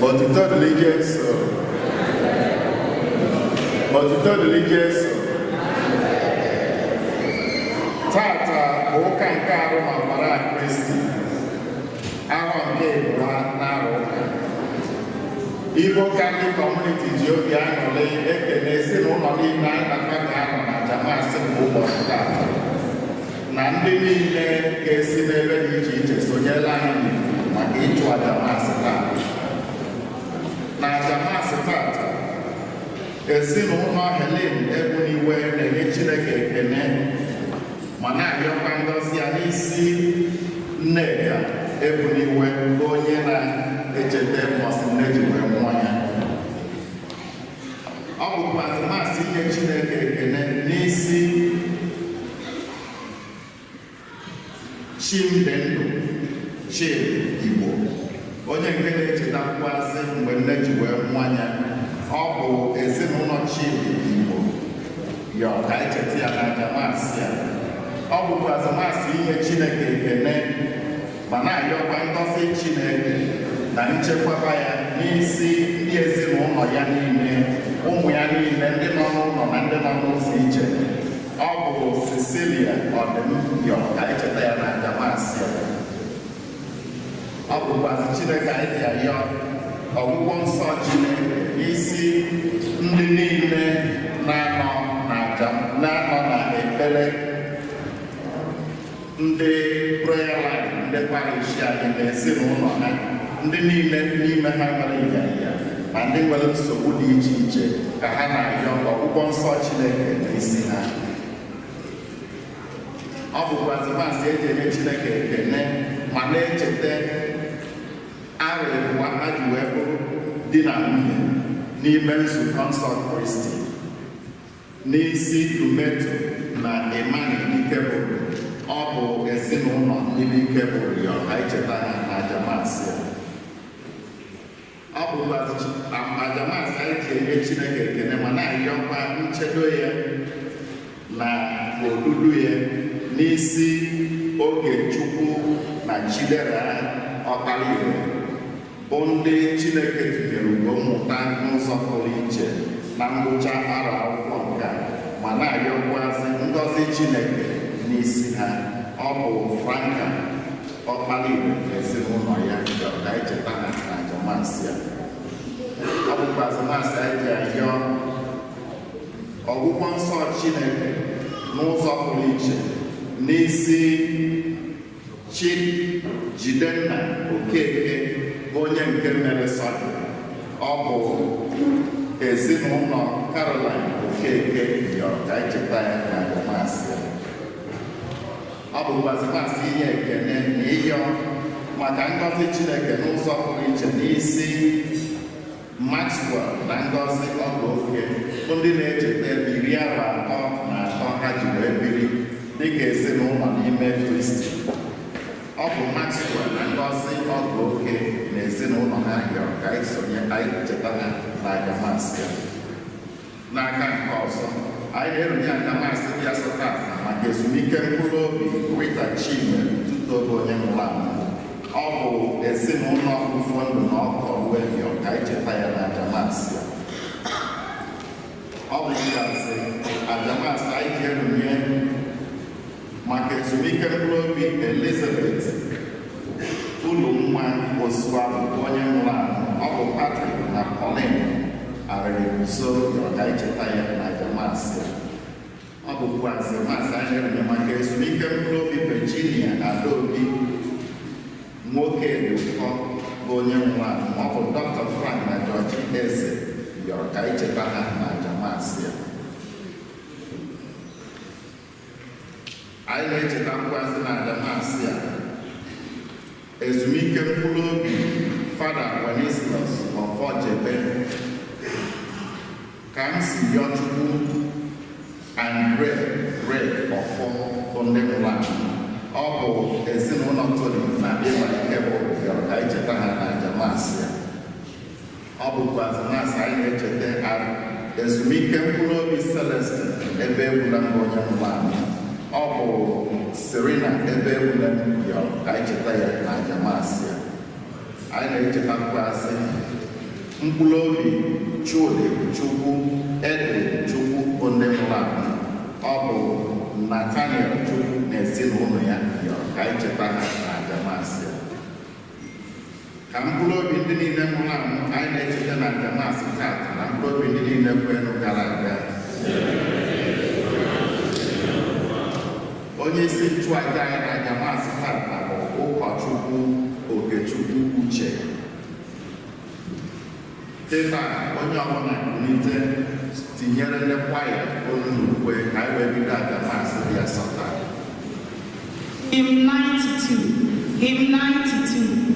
Otito dịrị Jesu. Otito dịrị Jesu. Tata bụ ụka nke arụ na ọbara Kristi, arọ nke ịbụa na arọ ụka. Igbo Catholic Community ji obi aṅụrị ekele ezinụlọ niile anyị na ha ga-anọ na Jamasị bụ ụbọchị tata, na ndị niile ga-esi n'ebe dị iche iche sonyere anyị maka ịchụ aja masị tata. Na aja masị tata, ezinụlọ Helen Egbuniwe na-enye Chineke ekele ma na-arịọkwa ngọzi ya n'isi Nneka Egbuniwe, onye na-echeta mbọsị nne ji wee mụọ ya. Ọ bụkwazị masị inye Chineke ekele n'isi Chimdendụ Chidi Igbo, onye nke na-echetakwazị mgbe nne ji wee mụọ ya. Ọ bụ ezinụlọ Chidi Igbo yọ ka anyị cheta ya n'aja masị ya. Ọ bụkwazị masị inye Chineke ekele ma na-arịọkwa ngọzi Chineke na nchekwaba ya n'isi ndị ezinụlọ ya niile, ụmụ ya niile, ndị nọ n'ụlọ na ndị nọ n'ụzọ iche. Ọ bụ Cecilia Ọdịm yọ ka anyị cheta ya n'aja masị ya. Ọ bụkwazị Chineke anyị dị ayọ ọgwụgwọ nsọ Chineke n'isi ndị niile na-anọ na-anọ na ekpere, ndị prayer line, ndị parish anyị na ezinụlọ ha, ndị niile n'ime ha nwere ịnyanya ma ndị nwere nsogbu dị iche iche, ka ha na-ayọ ọgwụgwọ nsọ Chineke n'isi ha. Ọ bụkwazị masị eji enye Chineke ekele ma na-echeta arọ ịbụọ ha ji wee bụrụ di na nwunye n'ime nzukọ nsọ Kristi, n'isi Lumeto na Emmanuel Ikebụrụ. Ọ bụ ezinụlọ ndị Ikebụrụ yọ ka anyị cheta ha na aja masị. Ọ bụkwazị aja masị anyị ji enye Chineke ekele ma na-arịọkwa nchedo ya na odudu ya n'isi Ogechukwu na Chidera Ọkpalibe, bụ ndị Chineke tụnyere ugo mmụta n'ụzọ pụrụ iche na ngwụcha arọ akwụkwọ nke a, ma na-arịọkwazị ngọzi Chineke n'isi ha. Ọ bụ Franka Ọkpalibe na ezinụlọ ya yọrọ ka anyị cheta ha na aja masị ya. Ọ bụkwazị masị anyị ji arịọ ọgwụgwọ nsọ Chineke n'ụzọ pụrụ iche n'isi Jidenna Okeke, onye nke mere sọdụ. Ọ bụ ezinụlọ Caroline Okeke yọrọ ka anyị cheta ya na aja masị ya. Ọ bụkwazị masị inye ekele na ịyọ maka ngọzi Chineke n'ụzọ pụrụ iche n'isi Maxwell na Ngozi Ọgọoke, bụ ndị na-echeta 33 ha ji wee biri dịka ezinụlọ n'ime Kristi. Ọ bụ Maxwell na Ngozi Ọgọoke na ezinụlọ ha yọrọ ka anyị sonye anyị cheta ha na aja masị ya. N'aka nke ọzọ, anyị na-erunye aja masị dị asọ tata maka ezumike mkpụrụ obi Rita Chinwe Tutobu, onye nwụrụ anwụ. Ọ bụ ezinụlọ Ụfọdụ na Ọkọ Uwe yọrọ ka anyị cheta ya na aja masị ya. Ọ bụkwazị aja masị anyị ji erunye maka ezumike mkpụrụ obi Elizabeth Ụlọnwa Osuabụ, onye nwụrụ anwụ. Ọ bụ Patrick na Pauline Arịrịguzo yọrọ ka anyị cheta ya na aja masị ya. Ọ bụkwazị masị anyị na-erunye maka ezumike mkpụrụ obi Virginia Adaobi Nwoke dị ụkọ, bụ onye nwụrụ anwụ. Ọ bụ Dr. Frank na George Eze yọrọ ka anyị cheta ha na aja masị ya. Anyị na-echetakwazị na aja masị ya ezumike mkpụrụ obi Fada Wenislas Ọfọjebe, Kamsi Yọchukwu, Andre Ray Ọfọ, bụ ndị nwụrụ anwụ. Ọ bụ ezinụlọ Tony na Ịma Ikebụrụ yọrọ ka anyị cheta ha na aja masị ya. Ọ bụkwazị masị anyị na-echeta Ezumike mkpụrụ obi Celestin ebe egbula mbụ onye nwụrụ anwụ. Ọ bụ Serena ebe egbula yọrọ ka anyị cheta ya na aja maasị ya. Anyị na-echetakwazị mkpụrụ obi Chudi Chukwu, Edwin Chukwu bụ ndị nwụrụ anwụ. Ọ bụ Nathaniel Chukwu na ezinụlọ ya yọrọ ka anyị cheta ha na aja maasị ya. Ka mkpụrụ obi ndị niile nwụrụ anwụ anyị na-echeta na aja maasị taata na mkpụrụ obi ndị niile kwenụ gara aga. Onye isi nchụaja anyị na aja maasị taata bụ ụkọchukwu Okechukwu Uche. Teta onye ọbụla kulite tinyere ndị kwaya olu n'ukwe ka anyị wee bido aja maasị dị asọ taa. Hymn 92. Hymn 92.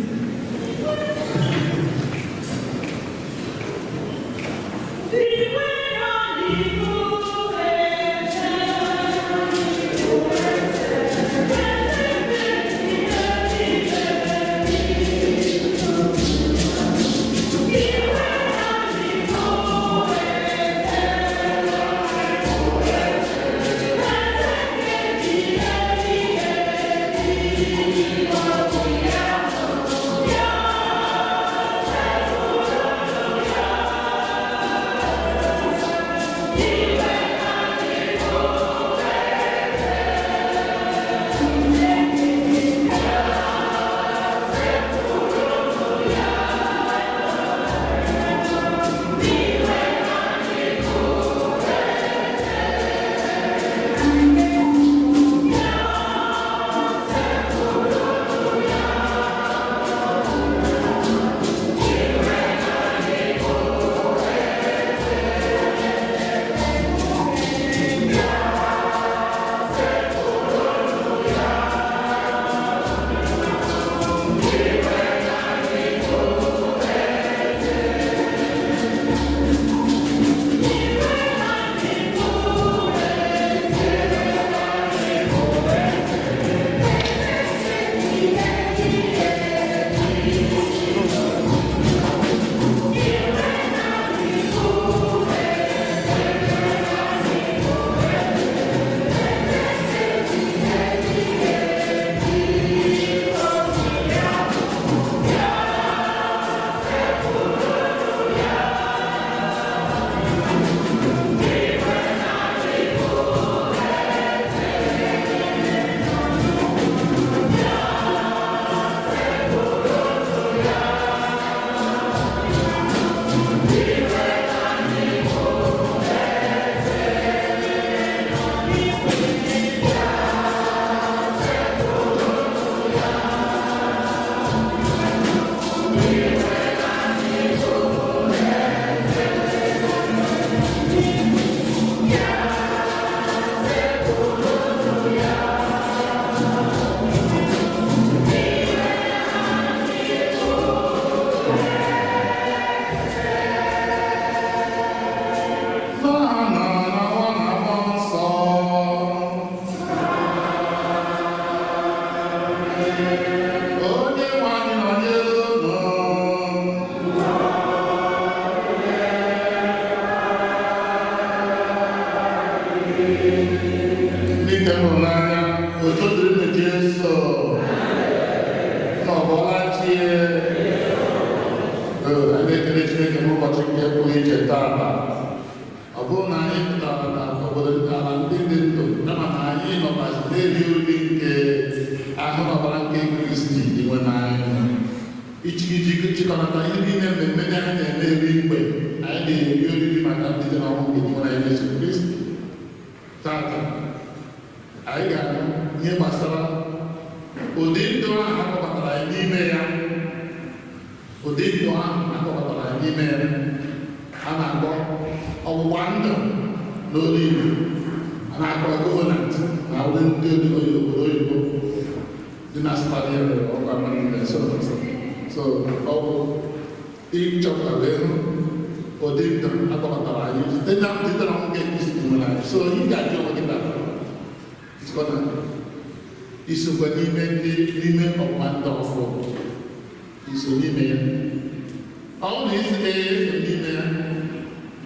Ọ na-esi n'ime ya,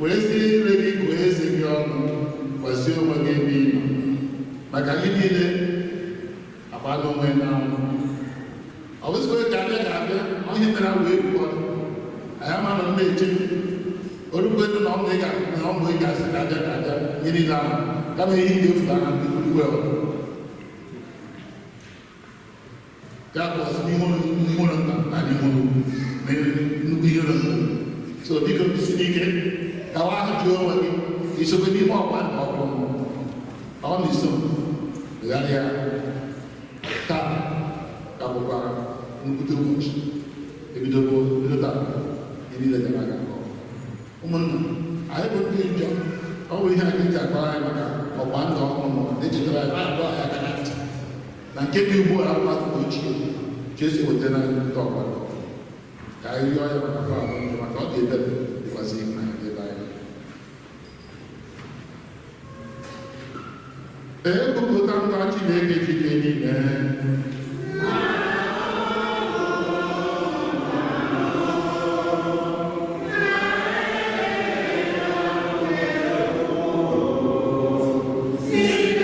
were sie ire gị Lekwasị onwe gị ebe ị nọ, maka ihe niile agbala onwe n'anwụ. Ọ bụzikwa ka abịa ga-abịa ihe mere wee kwuo anyị ama nọ na-eche orukwe na ọmụ ị ga-asị ka abịa ka abịa ihe niile ahụ kama ihe ị ga-efuta na ndị uwe ya kwụsị n'ihe ụlọ nta na n'ihe ụlọ na nnukwu ihe ụlọ nta. So biko jisi n'ike kawa ahụ jụọ onwe gị isokwe n'ime ọgba ndụ ọhụrụ ọ na iso megharịa taa ka bụkwa nnukwute ụbọchị ebidogo bido taa ihe niile gara aga nke ọma. Ụmụnna anyị bụ ndị njọ, ọ bụ ihe anyị ji akpara anyị maka ọgba ndụ ọhụrụ na-echetara anyị na-adọ anyị aka na ntị na nke dị ugbu a bụ akụkọ ochie Jesu wetara anyị nke ọgba ndụ ka anyị rịọ ya maka mgbaghara njọ maka ọ dị ebere dịkwazị ịhụnanya n'ebe anyị. Ekwupụta ngwa Chineke jike niile. See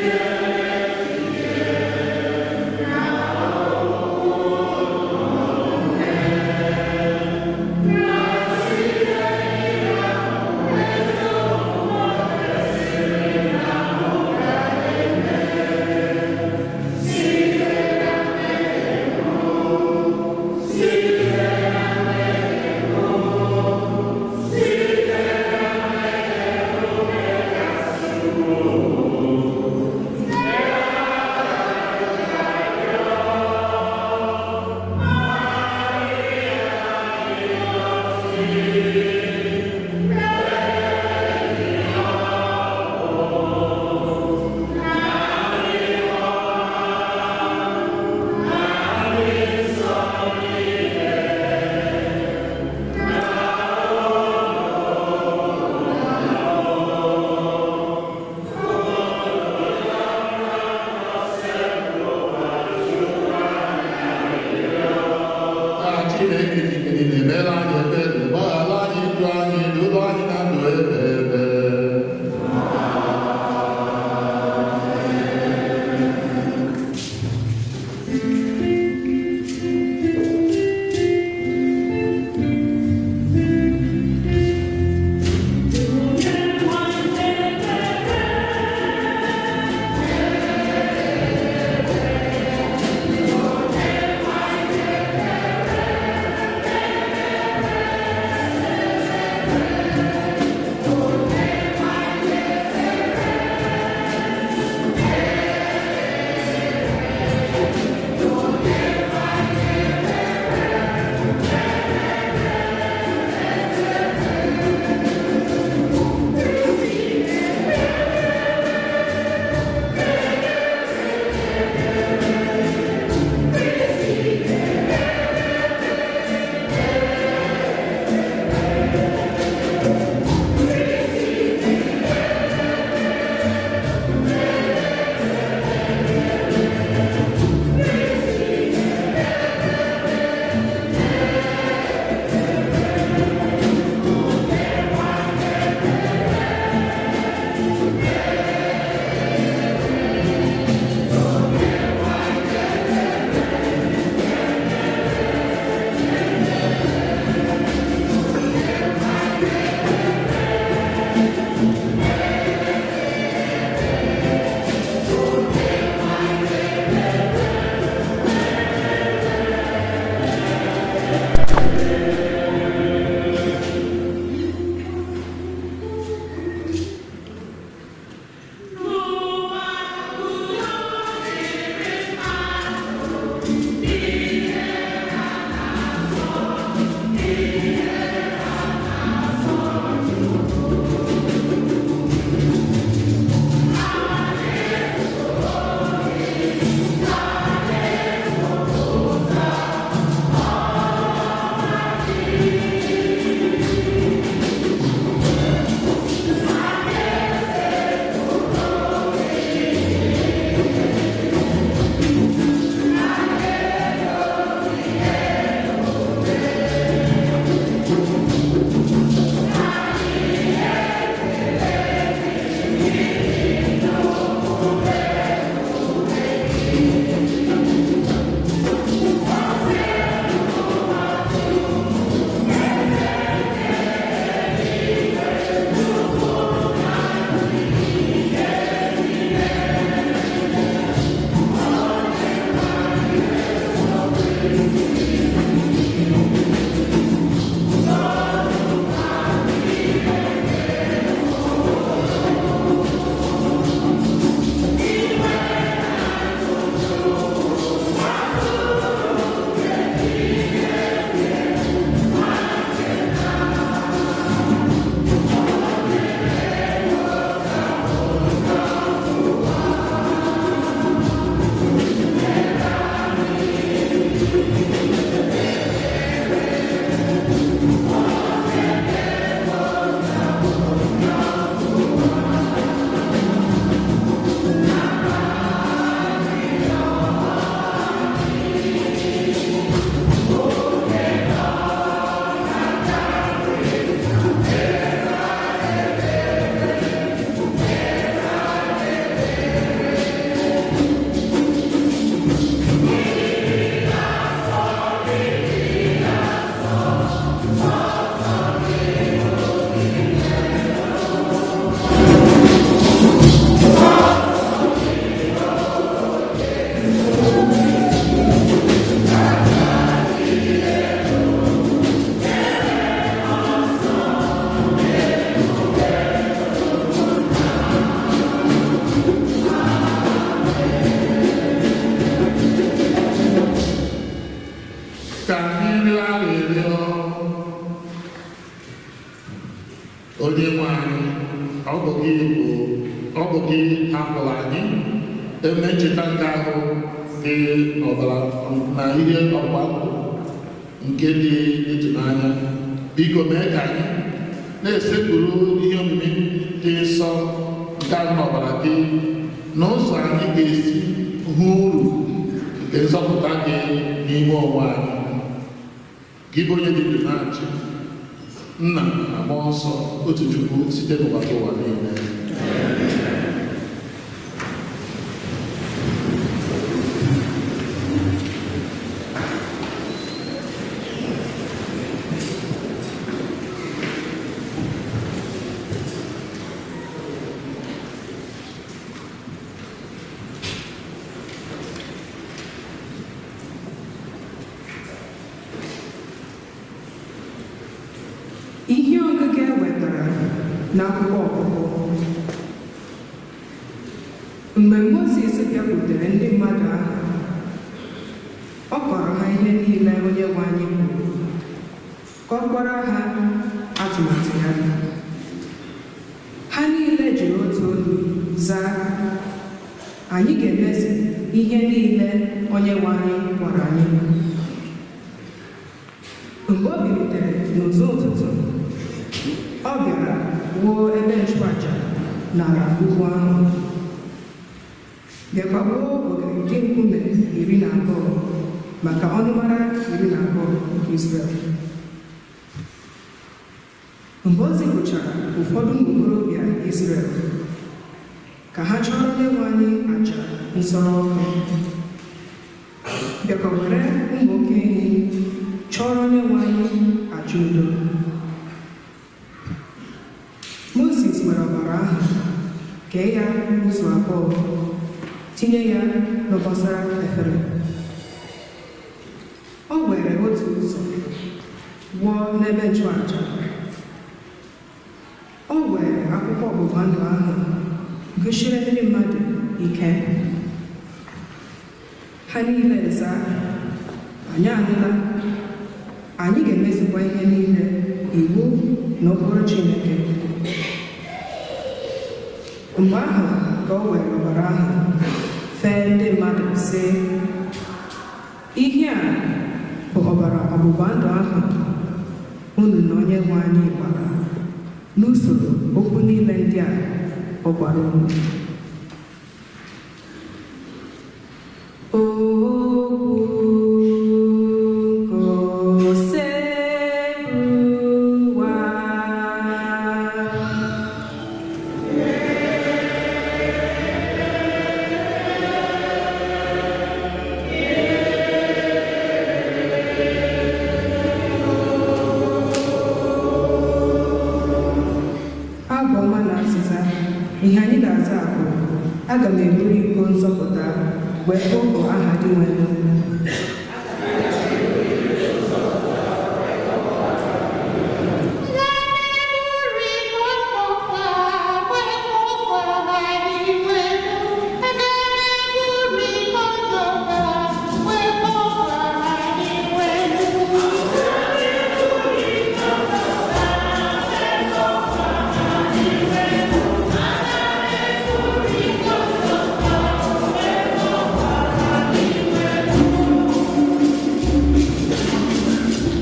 Ọ bụ gị hapụrụ anyị eme ncheta nke ahụ dị n'ọbara na ihe ọgba ndụ nke dị ịtụnanya. Biko mee ka anyị na-esekpuru ihe omimi dị nsọ nke ahụ n'ọbara gị na ụzọ anyị ga-esi hụ uru nke nzọpụta gị n'ime onwe anyị. Gị bụ onye dị ndụ na-achị, Nna na Mmụọ Nsọ, otu Chukwu, site n'ụwa ụwa niile. Ihe ọgụgụ e wetara n'akwụkwọ Ọpụpụ. Mgbe Mozis bịakwutere ndị mmadụ ahụ, ọ kọrọ ha ihe niile Onyenwe anyị kwuru, kọkwara ha atụmatụ ya. Ha niile jiri otu olu zaa, anyị ga-emezu ihe niile Onyenwe anyị gwara anyị. Mgbe o bilitere n'ụzọ ụtụtụ, ọ bịara wuo ebe nchụaja n'ala ugwu ahụ, bịakwa wuo ogige nkume 12 maka ọnụmara 12 nke Izrel. Mgbe o zipụchara ụfọdụ ụmụ okorobịa Izrel ka ha chọrọ Onyenwe anyị aja nsure ọkụ, bịakwa were ụmụ oke ehi chọrọ Onyenwe anyị aja udo. Mozis were ọbara ahụ kee ya ụzọ abụọ, tinye ya n'obosara efere. O were otu ụzọ wụọ n'ebe nchụaja. O were akwụkwọ ọgbụgba ndụ ahụ gụchiri ndị mmadụ ike. Ha niile zaa, anyị anụla, anyị ga-emezukwa ihe niile iwu na ụkpụrụ Chineke. Mgbe ahụ ka o were ọbara ahụ fee ndị mmadụ sị, ihe a bụ ọbara ọgbụgba ndụ ahụ unu na Onyenwe anyị gbara n'usoro okwu niile ndị a ọ gwara unu. Okwu Osebụwa. Abụ ọma na azịza. Ihe anyị ga-aza bụ, aga m eburu iko nzọpụta wee kpọkuo aha Dinwenụ.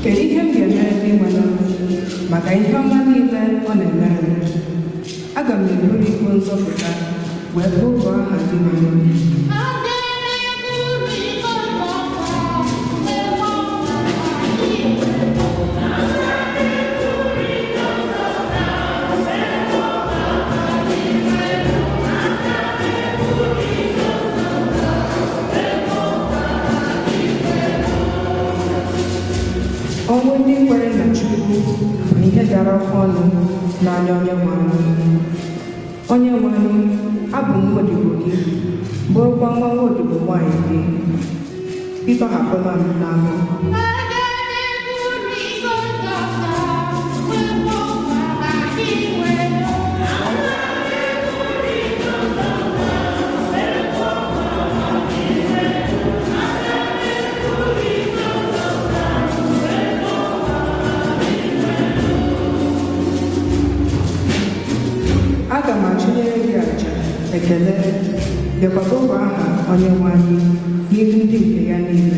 Kedu ihe m ga-emere Dinwenụ maka ihe ọma niile ọ na-emere m? Aga m eburu iko nzọpụta wee kpọkuo aha Dinwenụ. Ọnwụ ndị kwere na Chukwu bụ ihe dara oke ọnụ n'anya Onyenwe anyị. Onyenwe anyị, abụ m nwa odibo gị, bụrụkwa nwa nwa odibo nwaanyị gị. Ịtọhapụla m n'ahụ. Aga m achụnyere gị àjà ekele, bịakwa bụkwa aha Onyenwe anyị n'ihu ndị nke ya niile.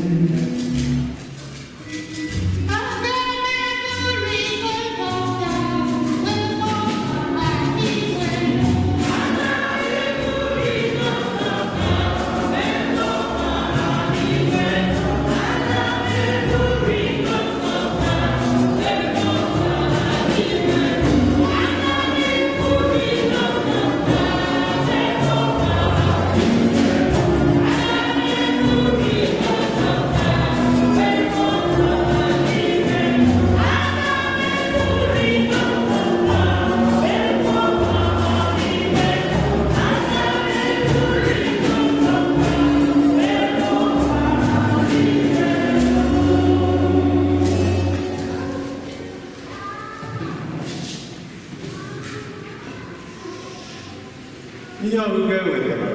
Ihe ọgụgụ e wetara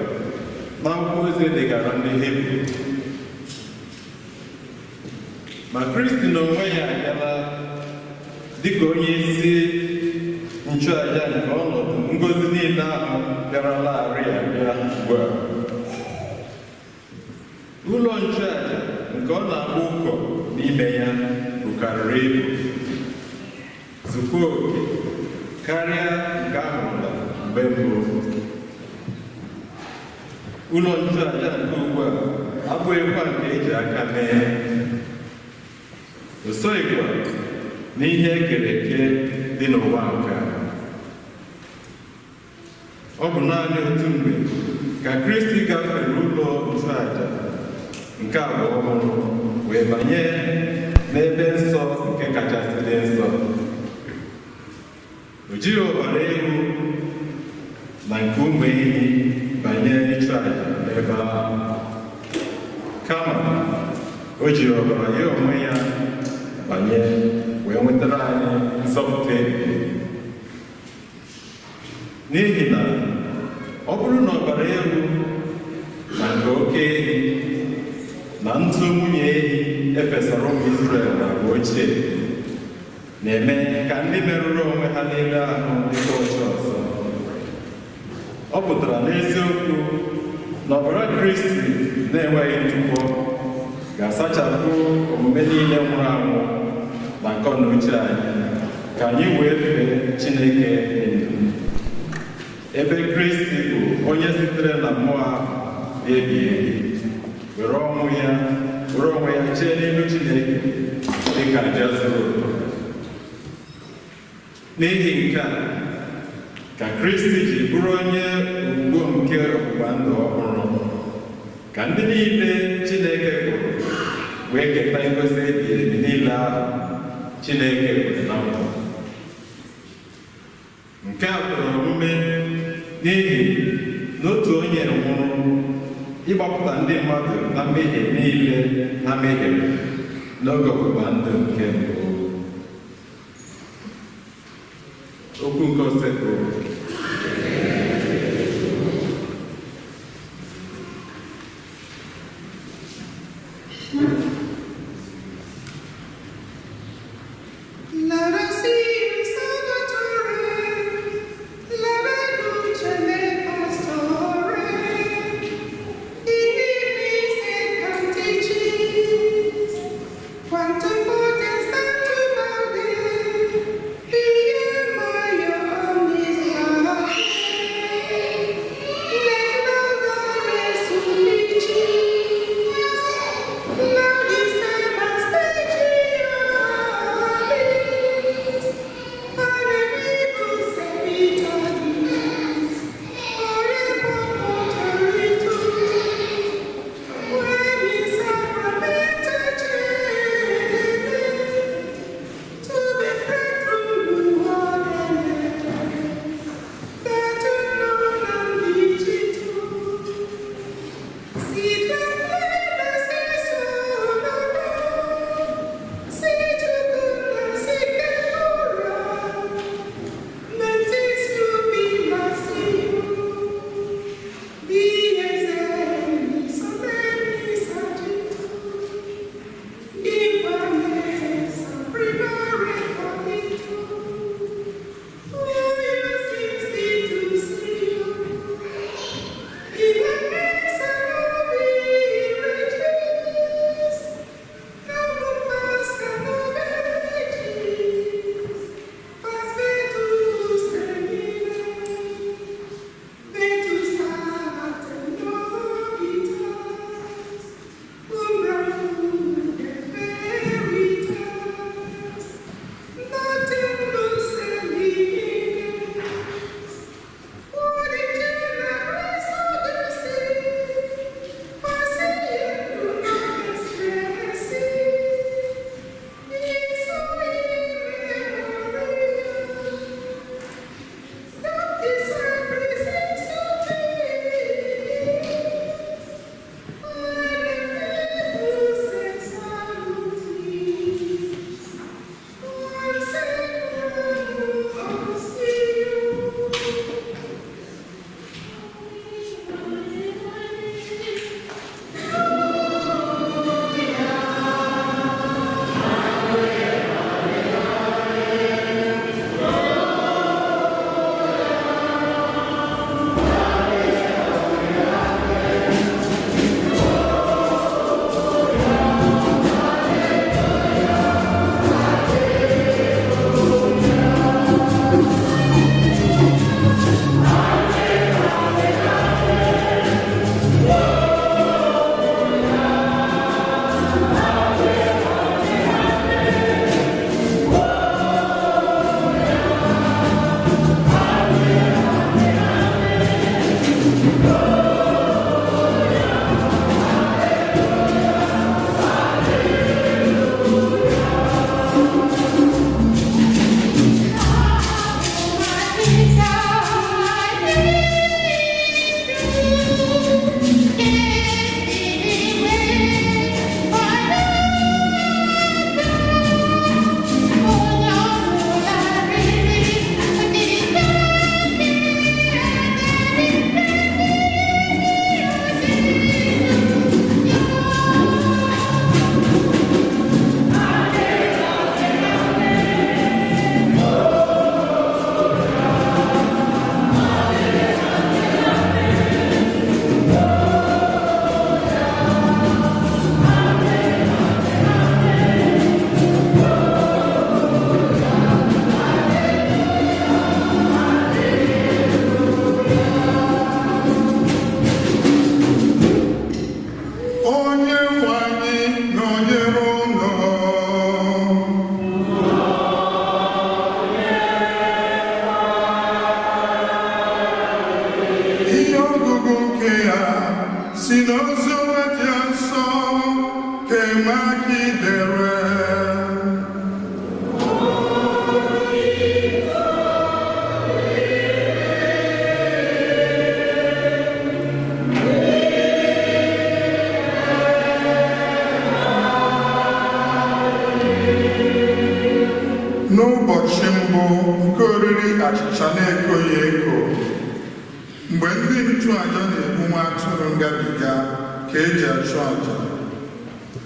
n'akwụkwọ ozi e degara ndị Hibru. Ma Kristi n'onwe ya abịala dịka onye isi nchụaja nke ọnọdụ ngọzi niile ahụ bịaralarị abịa ugbu a. Ụlọ nchụaja nke ọ na-agba ụkọ n'ime ya bukarịrị ibu, zukwa oke karịa nke ahụrụla mgbe mbụ. Ụlọ nchụaja nke ugbu a abụghịkwa nke eji aka mee, o soghịkwa n'ihe e kere eke dị n'ụwa nke a. Ọ bụ naanị otu mgbe ka Kristi gafere ụlọ nchụaja nke abụọ ọhụrụ wee banye n'ebe nsọ nke kachasị dị nsọ. O jighị ọbara ewu na nke ụmụ ehi banye ịchụ aja n'ebe ahụ, kama o jiri ọbara ya onwe ya banye wee nwetara anyị nzọpụta ebighị ebi. N'ihi na ọ bụrụ na ọbara ewu na nke oke ehi na ntụ nwunye ehi efesara ụmụ Izrel na agba ochie na-eme ka ndị merụrụ onwe ha n'elu ahụ dịka ọcha ọzọ, ọ pụtara n'eziokwu na ọbara Kristi na-enweghị ntụpọ ga-asachapụ omume niile nwụrụ anwụ na nkọ na uche anyị, ka anyị wee fee Chineke dị ndụ. Ebe Kristi bụ onye sitere na mmụọ ahụ dị ebighị ebi, were onwe ya chee n'ihu Chineke dị ka aja zuru oke. N'ihi nke a ka Kristi ji bụrụ onye ogbugbo nke ọgbụgba ndụ ọhụrụ, ka ndị niile Chineke kpọrọ wee keta ngọzi ebighị ebi niile ahụ Chineke kwere na nkwa. Nke a kwere omume n'ihi na otu onye nwụrụ ịgbapụta ndị mmadụ na mmehie niile ha mehiere n'oge ọgbụgba ndụ nke mbụ. Okwu nke Osebụrụ. Let us sing Salvatore, la luce nel pastore, in ibis et canticis, quantum potens tantum aude, die maior. Nke ya si n'oziọma dị nsọ nke makidere. N'ụbọchị mbụ nke oriri achịcha na-ekoghị eko, mgbe ndị nchụaja na-egbu nwa atụrụ ngabiga ka eji achụ aja,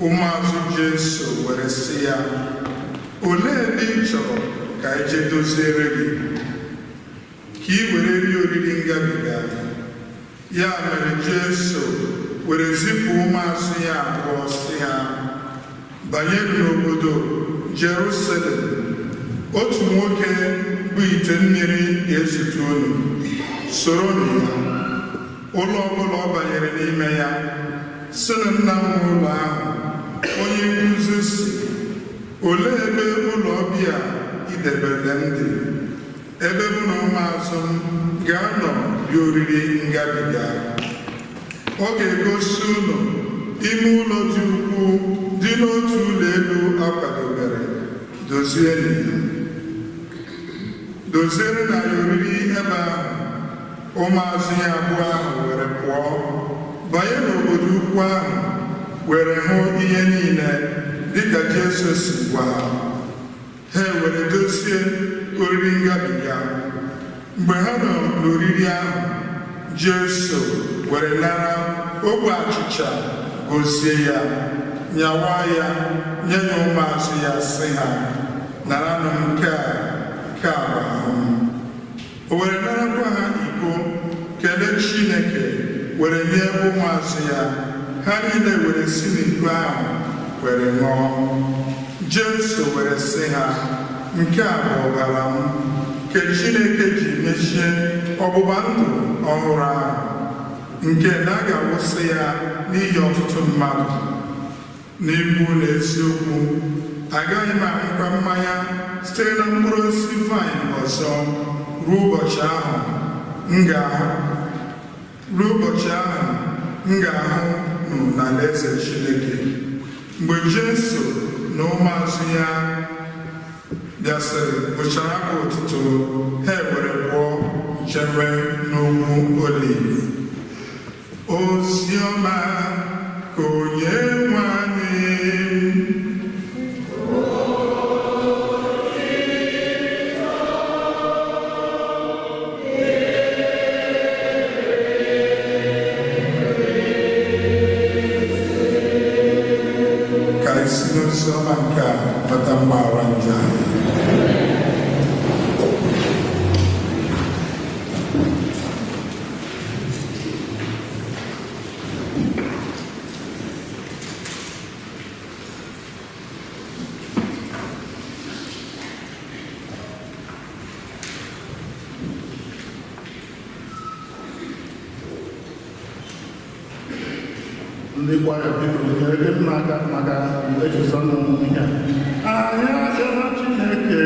ụmụazụ Jesu were sị ya, olee ebe ị chọrọ ka anyị jee doziere gị ka ị were rie oriri ngabiga? Ya mere Jesu were zipụ ụmụazụ ya abụọ sị ha, banyere n'obodo Jerusalem, otu nwoke bụ ite mmiri ga-ezute unu, soronụ ya. Ụlọ ọbụla ọ banyere n'ime ya, sị na nna nwe ụlọ ahụ, onye nkuzi si, olee ebe ụlọ ọbịa idebere m dị, ebe mụ na ụmụazụ m ga-anọ rie oriri ngabiga? Ọ ga-egosi unu ime ụlọ dị ukwuu dị n'otu ụlọ elu akwadobere, dozienụ ya. Doziere na ya oriri ebe ahụ. Ụmụazụ ya abụọ ahụ were pụọ banye n'obodo ukwu ahụ, were hụ ihe niile dịka Jesu si gwa ha. Ha were dozie oriri ngabiga. Mgbe ha nọ n'oriri ahụ, Jesu were nara ogbe achịcha, gozie ya, nyawa ya, nye ya ụmụazụ ya, sị ha, naranụ nke a, nke a bụ ahụ m. O were narakwa ha iko, kelee Chineke, were nye ụmụazụ ya. Ha niile were si n'iko ahụ were ṅụọ. Jesu were sị ha, nke a bụ ọbara m, nke Chineke ji mechie ọgbụgba ndụ ọhụrụ ahụ, nke na a ga-awụsị ya n'ihi ọtụtụ mmadụ. N'ikwu na eziokwu, agaghị m aṅụkwa mmanya site na mkpụrụ osisi vaịn ọzọ ruo ụbọchị ahụ m ga-ahụ nụ n'alaeze Chineke. Mgbe Jesu na ụmụazụ ya bịasịrị bụchara abụ otuto, ha were pụọ jewe n'ugwu Oliv. Oziọma ka onye nwe anyị. Ka anyị si n'oziọma nke a nweta mgbaghara njọ anyị. Ndị kwaya biko nyere m n'aka maka echezọ n'omume a. Anyị abịala Chineke.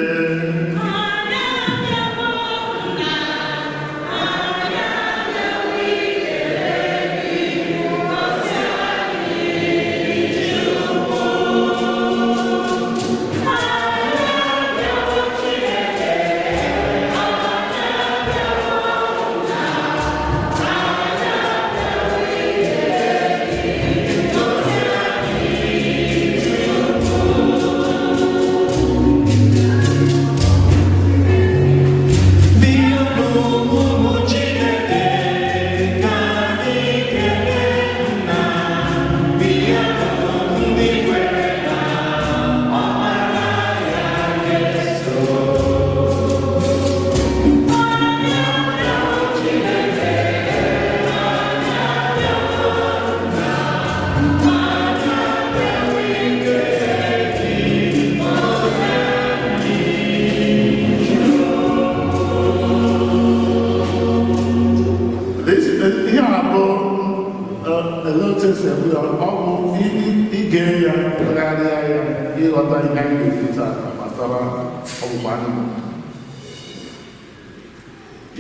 Ihe a bụ otu esi ekwu ya, ọ bụ ige ya tụgharịa ya ịghọta ihe anyị na-ekwu taa gbasara ọgbụgba ndụ.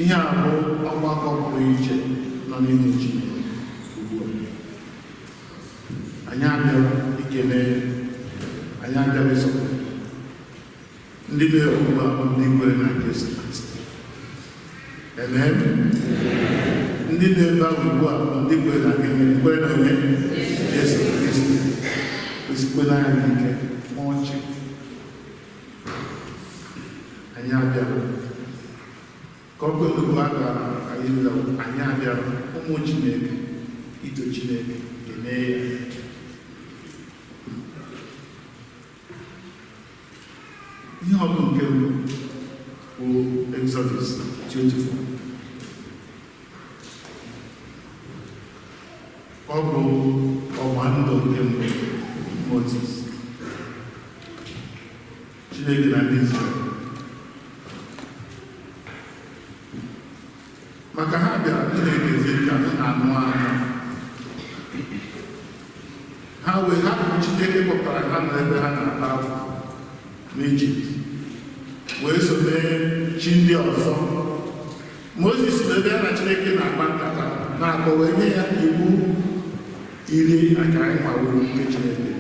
Ihe a bụ ọgbakọ pụrụ iche nọ n'ihu Chineke. Ndị na-ekwu ugbu a bụ ndị kwere na Jesu Kristi. Amen. Ndị na-ebe ahụ ugbu a bụ ndị kwere na gịnị? Kwere na onye? Jesu Kristi. Osikwe anyị ike ọchị. Anyị abịara. Ka ọ bụ nnukwu aka anyị anyị abịara ụmụ Chineke ito Chineke kelee ya. Ihe ọgụ nke mbụ bụ Exodus 24. Ọ bụ ọgba ndụ nke mbụ Moses. Chineke na ndị Izrel. Maka ha bịara Chineke ezi ka ha na-anụ anya. Ha wee hapụ Chineke kpọpụtara ha n'ebe ha na-ata afụfụ n'Ijipt wee sobe chi ndị ọzọ. Moses n'ebe ya na Chineke na-akpa nkata na-akọ wee nye ya iwu iri aka anyị mawuru nke Chineke.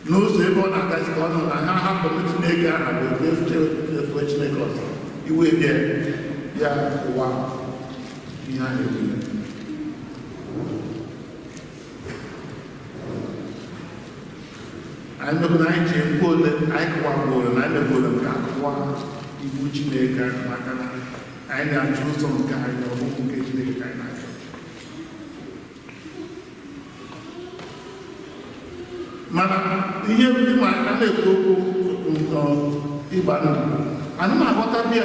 N'ụzọ ebe ọ na-agazi ka ọ nọ na ha hapụrụ Chineke aha wee efuo Chineke ọzọ. Iwe bịa ya ụwa ihe ahụ ewu. Anyị mekwana anyị ji mkpu ole anyị kụwagburu na anyị mekwuru nke akụwa iwu Chineke maka na anyị na-achọ ụzọ nke anyị na ọbụghị nke Chineke ka anyị na-achọ. Mana ihe ndị ma a na-ekwu okwu ịgba ndụ ana m aghọta bịa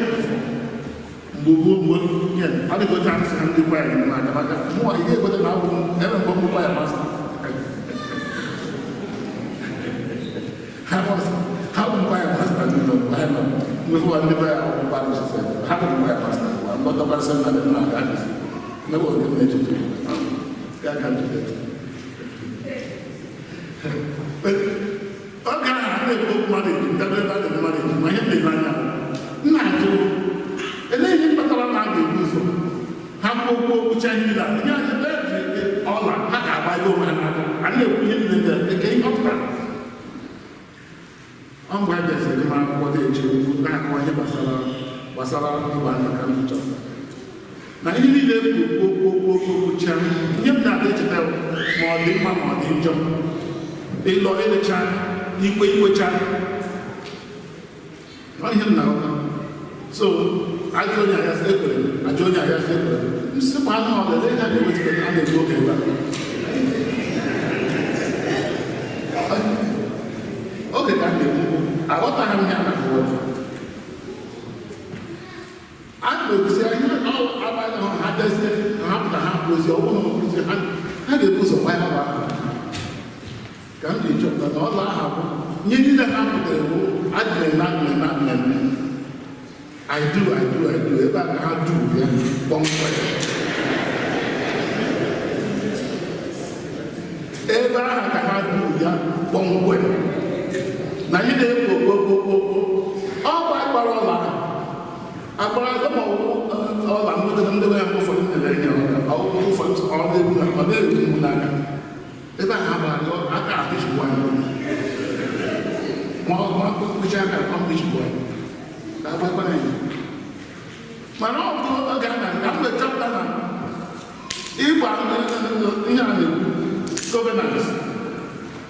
mgbe gboo mgbe adịgota nsị na ndị kwaya nyere m aka maka mụnwa ihe egote na abụ m ebe mgbe m kwaya masta ha bụ kwaya masta n'ụlọ kwaya nọ mgbe ndị kwaya akwụkwọ parish sef ha bụ kwaya masta mgbọtọkwa seminarị m na-aga adịzi mgbe oge m na-echeta ya ka njide oge ahụ a na-ekwu okwu mmadụ ndebe ebe a na-eme mmadụ ma ihe na-ele anya m na-ajụ elee ihe kpatara na a ga-ebu ụzọ ha kwuo okwu okwucha ihe niile ihe anyị ebe ọla ha ga-agba ego onwe ha n'aka a na-ekwu ihe niile ndị a nke ihe ọ pụtara. Ọ mgbe a bịaziri m akwụkwọ dị eche okwu na-akọwa ihe gbasara ịgba ndụ ka m chọrọ na ihe niile ekwu okwu okwu okwu okwucha ihe m na-ada echeta ma ọ dị mma ma ọ dị njọ ịlọ elecha ikwe ikwecha ọ ihe m na-aghọta. So ajọ onye ahịa ekwere m ajọ onye ahịa ekwere m nsị ma anụ ọ lele ha na-ewetụta a na-egbu oge ebe a oge ka m na-ekwu aghọtaghị m ihe a na-akọwa. A na-ekwuzi ihe abalị ahụ ha dezie ha pụta ha kwuzi ọ bụrụ na kwuzi ha ga-ebu ụzọ gbaa ọla ahụ ka m ji chọpụta na ọla ahụ bụ ihe niile ha pụtara bụ adịna adịna adịna I do, I do, I do. Ebe a ka ha do ya kpọmkwem. Ebe ahụ ka ha do ya kpọmkwem. Na ihe na-ekpo okpokpokpo ọ bụ agbara ọla ahụ. Agbara ma ọla nwetara ndị ya mgbe ụfọdụ na-ele ihe ọla ụfọdụ ọ na-egbu ọ na-egbu mgbu n'aka. Ebe ahụ agbara aka ahụchigbu anyị. Ma ọ mkpịsị aka ọ mkpịchigbu anyị. Mana ọ bụ oge a na mgbe chọpụta na ịgba ihe a na-ekwu gọvanans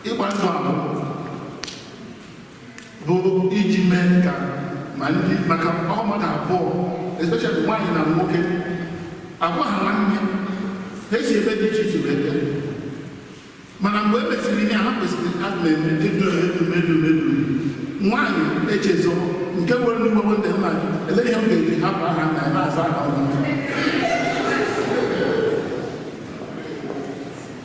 ịgba ndụ ahụ bụ iji mee ka ma ndị maka ọ mmadụ abụọ especially nwaanyị na nwoke agwa ha nwanne ha esi ebe dị iche iche wee bịa. Mana mgbe e mesịrị ihe ha kwesịrị a na-eme edu edu edu edu nwaanyị echezọ nke nwere n'ugbo ndị nna ele ihe m ga-eji hapụ aha nna ya na-aza aha ọnụ.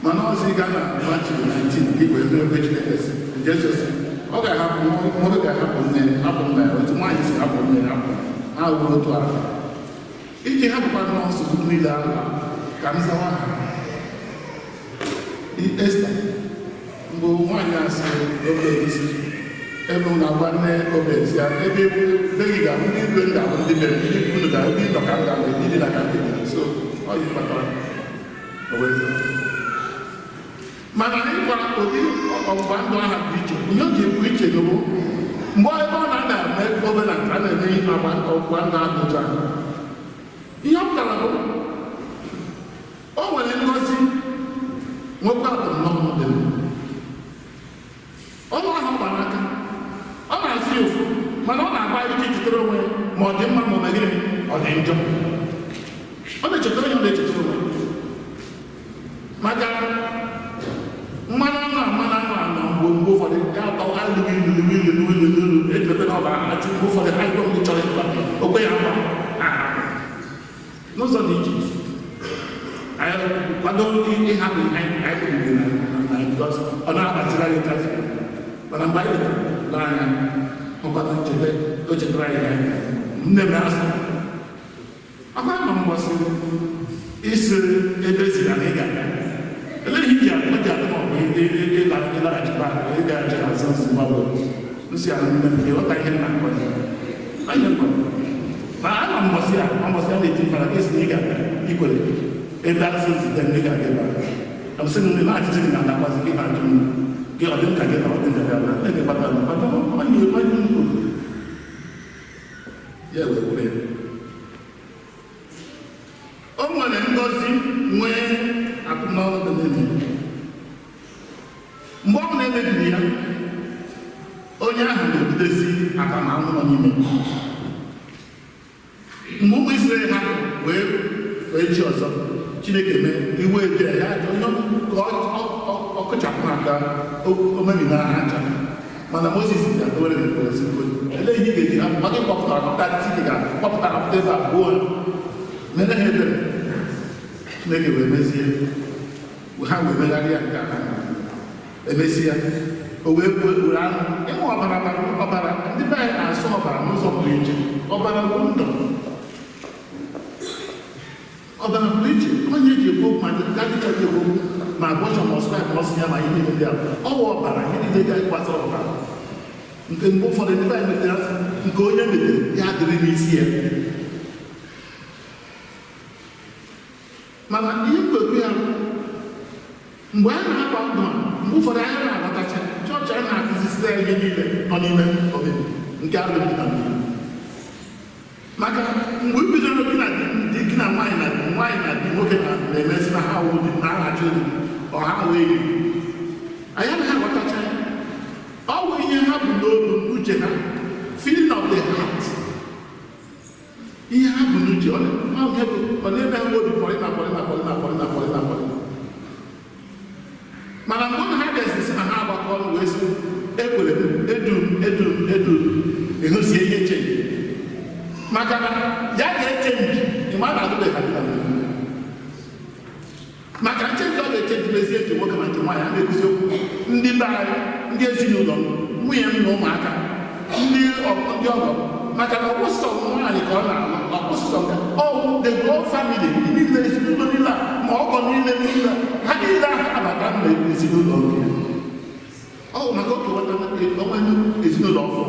Mana ọzọ ịga na Matiu 19 gị wee ebe Chineke si Jesu si ọ ga-ahapụ nwoke ga-ahapụ nne hapụ nna ya otu nwaanyị si hapụ nne hapụ ha wuru otu ahụ iji hapụkwa nnọọ nsogbu niile ahụ ka m zawa ha. Esta mbụ nwaanyị a sị oge isi ebe m na-agwa nne obezi ya ebe be gị ga-abụ ndị igwe m ga-abụ ndị be m ndị unu ga-abụ ndị nọ ka m ga-abụ ndị dị na ka m ga-abụ so ọ yi kpatara o wee zaa. Mana ịgba ụdị ọgbụgba ndụ ahụ dị iche ihe o ji ekwu iche n'ụwo mgbe ebe ọ na-ada covenant a na-eme ihe ọgba ndụ adụta ihe ọ pụtara bụ o nwere ngozi nwekwa atụmọnụ dị ọnụ ahụ gbara aka ọ na-asị ụfụ mana ọ na-agba ike ichetara onwe ma ọ dị mma ma ọ megịrị ọ dị njọ ọ na-echetara onye ọ na-echetara onwe maka mmanụ anụ a mmanụ anụ a na mgbe ụfọdụ ya atọ alụghị ilu ilu ilu ilu ilu ejileta na ọbara achụ mgbe ụfọdụ ha igwe ndị chọrọ ịkpa okwe ya mma n'ụzọ dị iche anyị kwado ịhapụ ihe anyị kpebiri na because ọ na-agbaziri anyị ntazi mana mgbe anyị letara anya ọkwana ncheta o chetara anyị anya nne m asị akwa nọ mbọsị isi ebe esi na ị ga-aga elee ihe iji atụ ji atụ maọbụ ịlaghachikwa ịgaghachi azụ Zimbabwe nsị ahụ nne m ịghọta ihe nna akọ ya anya nkọ na anọ mbọsị a mbọsị a na-eti mfara ka esi na ị ga-aga ikwere ebe asị nzite ndị ga-aga ebe a sị nne na-achịchị gị na-anakwazi gị na-ajụ m gị ọ dị m ka gị na ọ dị m ka gị na ebe kpatara m kpata onye onye m kwuru ya wee were ya o nwere ngọzi nwee akụnọrụ dị n'ime mgbe ọ bụla emebiri ya onye ahụ na-ebutezi atamahụhụ nọ n'ime mgbe ụmụ Izrel ha wee chi ọzọ Chineke mee iwe ebere ya onye ka ọ kụchapụ aka o mebiri ha ncha mana Moses ga-adowere elee ihe ị ga-eji ha ọ gị kpọpụtara pụta Chineke ga-akpọpụtara pụta ebe abụọ mere ha ebere Chineke wee mezie ha wee megharịa nke ha emesịa o wee were anụ ịnwe ọbara ọbara ndị be anyị na-asụ ọbara n'ụzọ pụrụ iche ọbara bụ ndụ ọbara pụrụ iche onye eji ekwu okwu ma ndị chọrọ ekwu okwu ma agbọchọ ma ọsụ ma ọsụ ya ma ihe niile ndị a ọwa ọbara ihe niile dị anyị gbasara ọbara nke mgbe ụfọdụ ndị be anyị metere nke onye metere ya dịrị n'isi ya mana ihe mkpekpe ya mgbe a na-agba ndụ a mgbe ụfọdụ anyị na-aghọtacha chọọchị a na-akụzisite ihe niile nọ n'ime omimi nke alụmdi na nwunye maka mgbe i bidoro gị na di gị na nwaanyị na nwaanyị na di nwoke na-emesi na ha wụ di na ha achọ di ọha wụ enyi anyị anaghị aghọtacha ya ọ bụ ihe ha bụ n'obi n'uche ha feeling of the heart ihe ha bụ n'uche ọ na-eme ha obi pọrị na pọrị na pọrị na pọrị na pọrị na pọrị mana mgbe ha bịaziri sị na ha agbakọ ọnụ wee sị ekwere m edu m edu m edu m ịhụzie ihe chenji maka na ya ga-echenji ịma na adụbeghị ha dị na nwunye maka nchenji ọ ga-echenji mezie nke nwoke ma nke nwaanyị a na-ekuzi okwu ndị be anyị ndị ezinụlọ m nwunye m na ụmụaka ndị ọgọ maka na ọkwụsọ nwaanyị ka ọ na-alụ ọkwụsọ nka ọwụ the whole family ndị niile ezinụlọ niile a ma ọgọ niile niile ha niile ahụ abata na ezinụlọ nke ya ọ bụ maka oke nweta onwe ezinụlọ ọfụ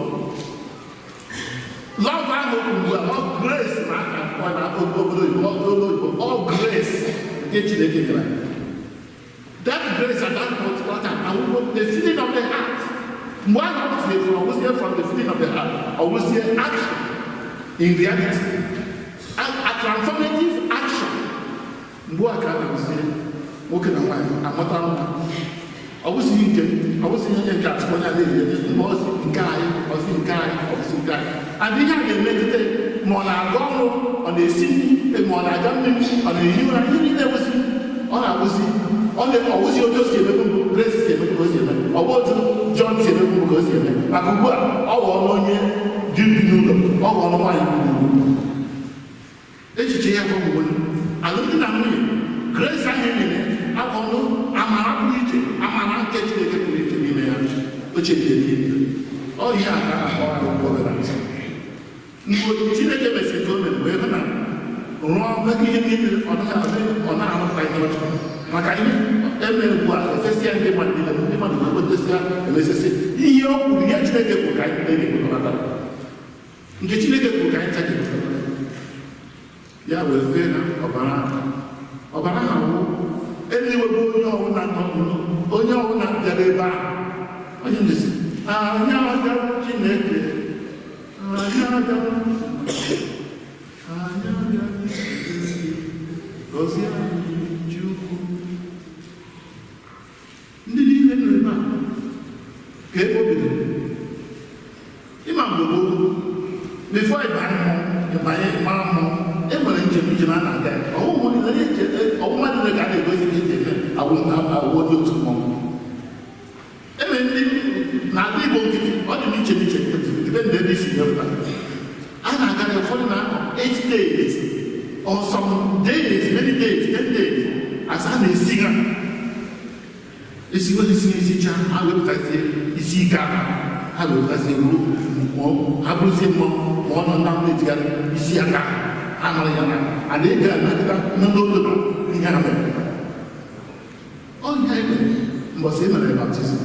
love ahụ okwu ugbu a ọ grace na aka ọ na obodo oyibo obodo oyibo ọ grace nke Chineke nyere that grace at that particular time awụgo the feeling of the heart mgbe ahụ ọ kwụsịrị from ọwụzie from the feeling of the heart ọwụzie action in reality a transformative action mgbe a ka a na-awụzie nwoke na nwaanyị amụta nwa ọ bụzighị nke ọ bụzighị onye nke atụ onye na-eri eri mgbe ọzi nke anyị ọzi nke anyị ọzi nke anyị and ihe a ga-emetụta ma ọ na-aga ọrụ ọ na-esi nri ma ọ na-aga mmiri ọ na-ehi ụra ihe niile ewuzi ọ na-awụzi ọwụzi otu o si emebu mbụ Grace si emebu ka o si eme ọ bụ otu John si emebu mbụ ka o si eme maka ugbu a ọ ghọọla onye di bi n'ụlọ ọ ghọọla nwaanyị bi n'ụlọ echiche ya gbanwere alụmdi na nwunye Grace ahụ enyere aghọọlụ amara pụrụ iche amara nke Chineke pụrụ iche n'ime ya o chere niile ọ ihe a ka a na-akpọ arụ covenant mgbe Chineke mesịrị ka o mere wee hụ na rụọ maka ihe niile ọ na-arụpụta ihe ọchọ maka ihe emere ugbu a efesịa ndị mmadụ niile ndị mmadụ wee emesịsị ihe o kwuru ihe Chineke kwuru ka anyị na-ekwekọrọta nke Chineke kwuru ka anyị chaghị ya wee fee na ọbara ọbara ha wụ eliwebe onye ọbụla nọ onye ọbụla bịara ebe ahụ onye ndezi anyị ọbịa Chineke anyị abịala, anyị abịala gị, gọzie anyị Chukwu. Ndị niile nọ ebe a ka ebe o bidoro. Ịma mgbe gboo, before ịba mmụọ, ịbanye mara mmụọ, e nwere njem a na-aga. Ọwụwa niile ka a na-egosi ka esi eme awụ dị otu mmọnwụ. E nwere ndị na-agba Igbo nkịtị, ọ dị n'iche n'iche nkịtị, debe ndị ebe isi wepụta. A na-aga na ụfọdụ na-anọ 8 days or some days, many days, 10 days, as a na-esi ha. Esiwe esi esicha, ha wepụtazie isi ike ahụ, ha wepụtazie ruo ha bụrụzie mmọnwụ ma ọ nọ na mmetigharị isi aka ha nọrọ ya na a na-ege anagịta n'oge na ihe ha mere. Ọ ihe anyị mere mbọsị e mere baptizim.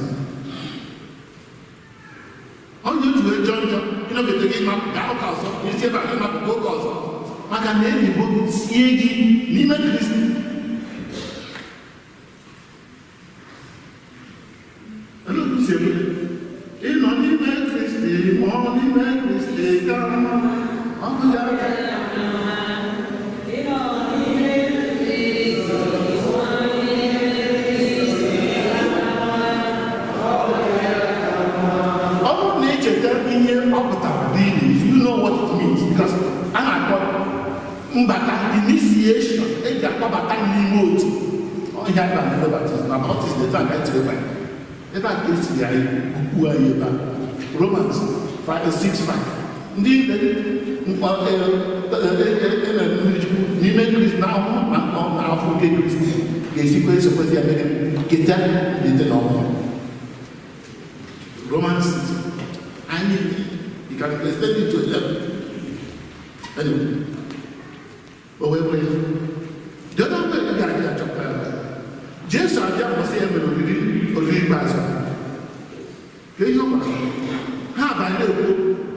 Onye otu wee jọọ njọ ịnọgide gị ịmapụ gaa ụka ọzọ isi ebe a gị mapụ gaa ụka ọzọ maka na ebibo gị sie gị n'ime Kristi. Ịnọ n'ime Kristi ma ọ n'ime Kristi ka mma ọ bụ ya ka ọ bụrụ na echeta ihe ọ pụtara n'ili, if you know what it means, because a na-akpọ mbata initiation eji akpọbata n'ime otu ọhịa na ndị baptizim na baptizim ebe a ka anyị ebe a ka esi anyị ukwu anyị ebe a Romans 6:5 ndị emere mmiri Chukwu n'ime Kristi na ahụhụ na afọ nke Kristi ga-esikwa esokwezi ya mere keta ndete na ọhụrụ. Romans 6. I need, you can extend it to 11. Anyway, but wait, wait. The other way you got to chapter. James abịa mbọsị ya mere oriri ikpeazụ. Ka ihe ọ gwara ha abanye ekwu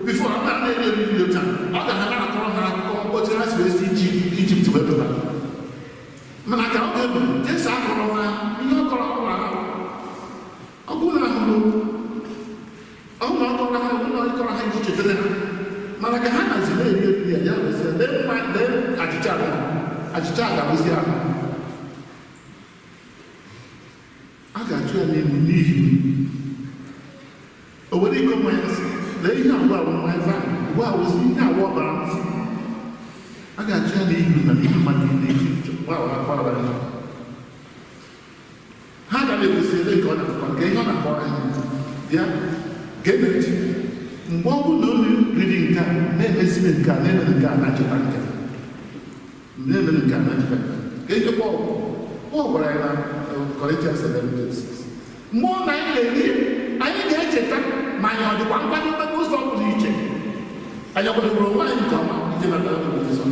before ọ bụla na-eri oriri otu a, ọ ga ha na-akọrọ ha akụkọ otu ha si wee si Ijipt wee pụta. Mana ka ọ ga-ebu Jesu akọrọ ha ihe ọ kọrọ ọ gwara ha. Ọ bụrụ na ahụhụ ọ bụrụ na ọ kọrọ ha ọ bụrụ na ọ kọrọ ha iji chetara ha. Mana ka ha nazi na-eri oriri ya, ya wesị lee mma lee achịcha ahụ achịcha a ga-abụzi ahụ. A ga-achụ ya n'elu n'ihi o were iko mmanya sị lee ihe abụọ abụ mmanya vaịn ugbu a wụzi ihe abụọ ọbara nsị a ga-achụ ya n'ihi na n'ihi mmadụ niile iji ọbara ya. Ha ga na-ekwesị ele nke ọ na-akọ nke ihe ọ na-akọrọ anyị bịa gee ntị mgbe ọ bụla unu riri nke a na-emeziri nke a na-emere nke a na ncheta nke na-emere nke a na ncheta nke ka ihe Pọl gwara anyị na Corinthians 11:26 mgbe ọ na anyị na-eri ya anyị ga-echeta ma anyị ọ dịkwa nkwadebe n'ụzọ pụrụ iche anyị kwadobere onwe anyị nke ọma iji nata nsọ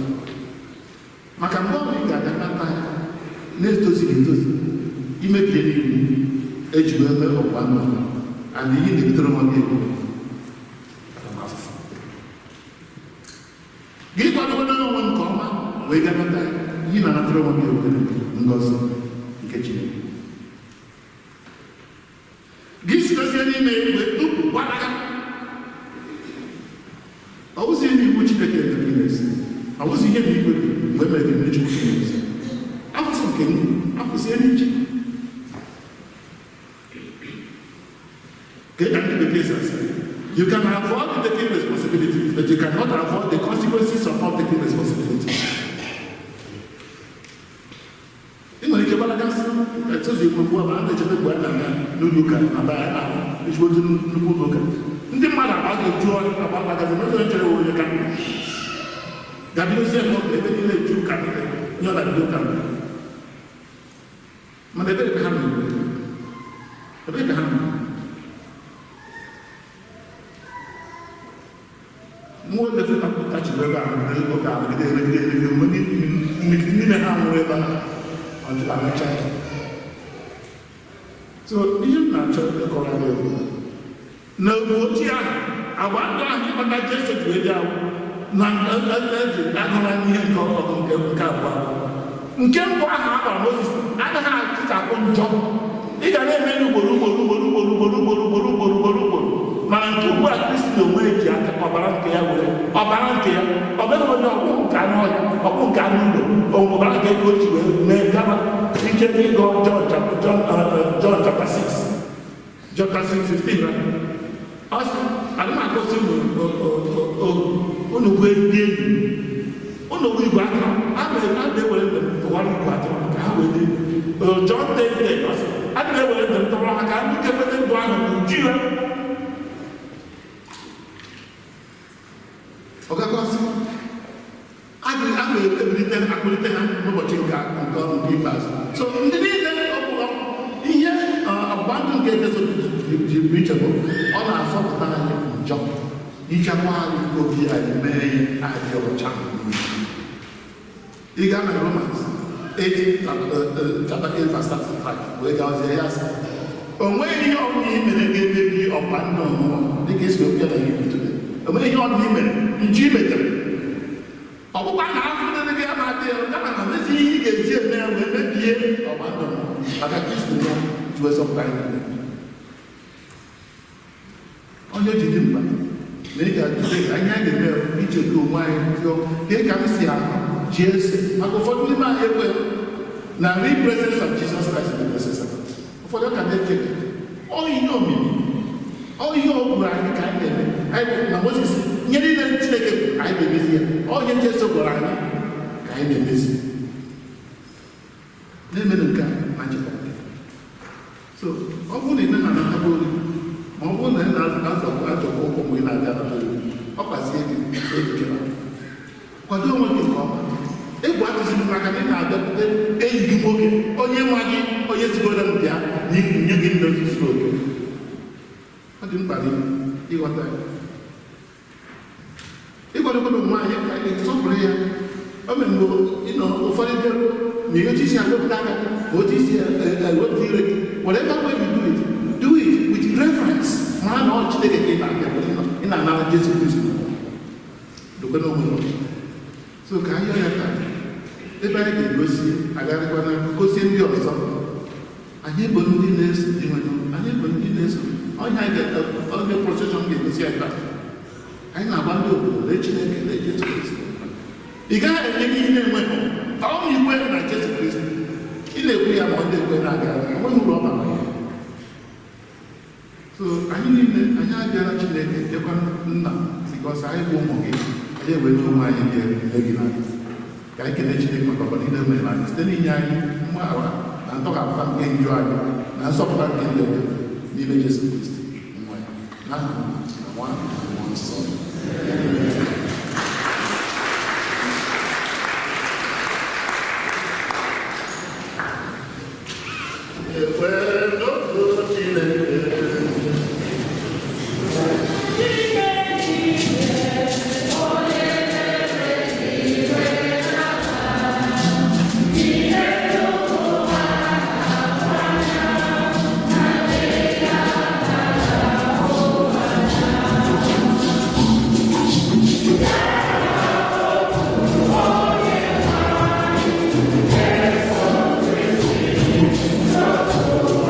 maka mgbe ọ bụla ị ga-abịa nata ya na-etozighị etozi imebie n'iwu eji wee mee ọgba ndụ and ihe na-ebutere nwa gị ego gị kwadobere onwe nke ọma wee gaa nata ya ihe na-anatara onwe gị ego ngọzi nke Chineke gị sitezie n'ime wee tupu gbalaga ọ bụzi ihe iwu Chineke emere imezi ọ bụzi ihe na igwe mgbe emere gị mmiri Chukwu imezi afụfụ nke m akwụsịe n'iche ka ndị bekee si asị you can avoid taking responsibilities but you cannot avoid the consequences of not taking responsibilities. Ị nwere ike gbalagasị etozu ikwu mgbe ọbụla na-echeta mgbe a na-aga n'ụlọ ụka na be anyị ahụ ezigbo nnukwu ụlọ ụka ndị mmadụ agbaghị eju agbagazi n'ụzọ chere onye ka gabidozie n'ụlọ ebe niile eju ụka niile nye ọ na-bido ụka mana ebere ka ha nọ ebere ka ha nọ mmụọ lefe tachiri ebe ahụ ụka ahụ gide eregide mgbe n'ime ha nwụrụ ebe ahụ so ihe m na-achọ ịkọrọ anyị bụ na ogbe ochie ahụ agba ndụ ahụ ịkpata Jesu ji wee bịa na eji agụrụ anyị ihe nke ọgụ nke abụọ nke mbụ ahụ a gwara Mozis anaghị atụchapụ njọ ị ga na-eme ya ugboro ugboro ugboro ugboro ugboro ugboro ugboro ugboro ugboro ugboro Mana nke ugbu a Kristi na onwe ji aka ọbara nke ya were ọbara nke ya ọ bụghị onye ọbụ nke anụ ọhịa ọ bụ nke anụ ụlọ ọbara nke ka o ji wee mee gaba ike ịgụ John chapter 6 John chapter 6 15 right? Ọ sị ana m akọsi unu bụ ndị enyi unu bụ igwe atụrụ a na-ewere ndụ m tụwara igwe atụrụ ka ha wee dị John 10:10 ọ sị a na-ewere ndụ m tụwara ha ka ndị ga-enweta ndụ ahụ n'uju ya. Ọ gakọsị a na-ebilite akpụlite ha n'ụbọchị nke ọrụ nke ikpeazụ. So ndị niile ọbụla ihe ọgbụgba ndụ nke Jesu ji bụ iche bụ ọ na-asọpụta anyị njọ ichekwa anyị obi anyị mee ya adị ọcha. Ị gaa na Romans 8 chapter 8 verse 35 wee gazie ya sị o nweghị ihe ọbụla i mere ga-emebi ọgba ndụ ọnwụnwa dịka esi okwu ya na Hibru today. O nweghị ihe ọbụla i mere nju i metere ọgbụgba na afọ dịrị gị ama adịghị kama na mezi ihe ị ga-eji eme ya wee mebie ọgba ndụ maka Kristi nọ ji wee zọpụta anyị niile. Onye ji dị mkpa na ị ga-atụle ka anyị ga-eme icheta onwe anyị jụọ ka ka m si ahụ Jesu maka ụfọdụ n'ime anyị ekweghị na real presence of Jesus Christ in the presence of ụfọdụ ka na-eche ọ ihe omimi ọ ihe o kwuru anyị ka anyị na-eme anyị na Moses ihe niile Chineke kwuru anyị ga-emezi ya ọ ihe Jesu gwara anyị ka anyị na-emezi na-emenụ nke a na ncheta. So ọ bụrụ na ị naghị anataba olu ma ọ bụrụ na ị na-azọkwa ajọkwa ụkwụ mgbe ị na-abịa anata olu ọ kpazie gị ejikere kwado onwe gị nke ọma. Egwu atụziri maka na ị na-abịakwute enyi gị nwoke onye nwa gị onye sigoro m bịa nye gị ndụ zuru oke. Ọ dị mkpa ịghọta ya ịgwadokwana onwe anyị ka anyị sọpụrụ ya. O mere mgbe ịnọ ụfọdụ bịaruo na ihe otu isi ewepụta aka ma otu isi ewepụta ire gị whatever way you do it with reverence. Mara na ọ Chineke ka ị na-abịa ị na-anara Jesu Kristi dokwana onwe gị. So ka anyị ya taa ebe anyị ga-egosi agarịkwana gosi ndị ọzọ anyị bụ ndị na-eso anyị bụ ndị na-eso onye onye procession ga-egosi anyị taa. Anyị na-agba ndị obodo na Chineke na Jesu Kristi. Ị gaghị enye gị ihe na-enweghị ọ bụ ikwe na Jesu Kristi ị na-ekwu ya ma ọ na-ekwe na-aga enweghị uru ọ bara. So anyị niile anyị abịala Chineke jekwa nna because anyị bụ ụmụ gị anyị ewere onwe anyị nye gị n'aka. Ka anyị kelee Chineke maka ọbara niile mere anyị site n'inye anyị mgbaghara na ntọghapụta nke njọ anyị na nzọpụta nke ndị ọbịa n'ime Jesu Kristi nwa ya. N'aha na nwa na Mmụọ Nsọ. Ekwe n'otu Chineke. Oh,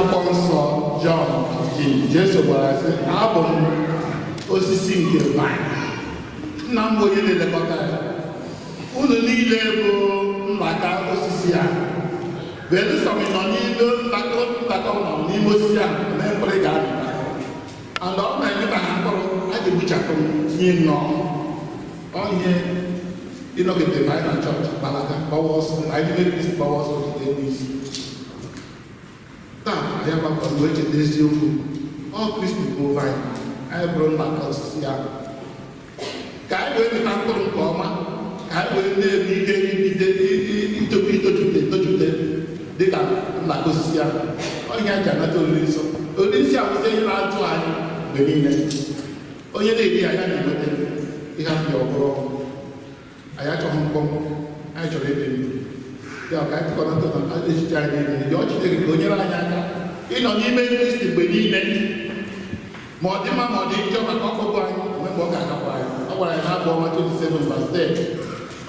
N'akwụkwọ nsọ Jọn 15, Jesu gwara sị, abụ m osisi nke vaịn, nna m bụ onye na-elekọta ya. Unu niile bụ mgbaka osisi a. Belụsọ m nọ n'ime mgbakọ nọ n'ime osisi a na mkpụrụ ga-amịta. And ọ na-emeta ha mkpụrụ a ga-egbuchapụ m tinye nnọọ. Ọ ihe ịnọgide anyị na chọọchị gbalaga gbawa ọsọ anyị n'ime Kristi gbawa ọsọ jide isi. Taa anyị agbakọ mgbe echeta eziokwu ọ Kristi bụ vaịn, anyị bụrụ mgbaka osisi ahụ. Ka anyị wee mịta mkpụrụ nke ọma, ka anyị wee na-eme ike itojupụta dịka mgbaka osisi ahụ. Ọ ihe anyị ji anata oriri nsọ. Oriri nsọ awụsị ihe na-atụ anyị mgbe niile. Onye na-eri ya ya na-enweta ihe ahụ ọ bụrụ ọnwụ. Anyị achọghị mkpọmkpọ, anyị chọrọ ịdị ndụ. Ya ka anyị tụkọnata na echiche anyị niile, yọọ Chineke ka o nyere anyị aka ịnọ n'ime Kristi mgbe niile, ma ọ dị mma ma ọ dị njọ, maka ọkpụkpụ anyị onwe mgbe ọ ga-akapụ anyị. Ọ gwara anyị na Abụ Ọma 27:10,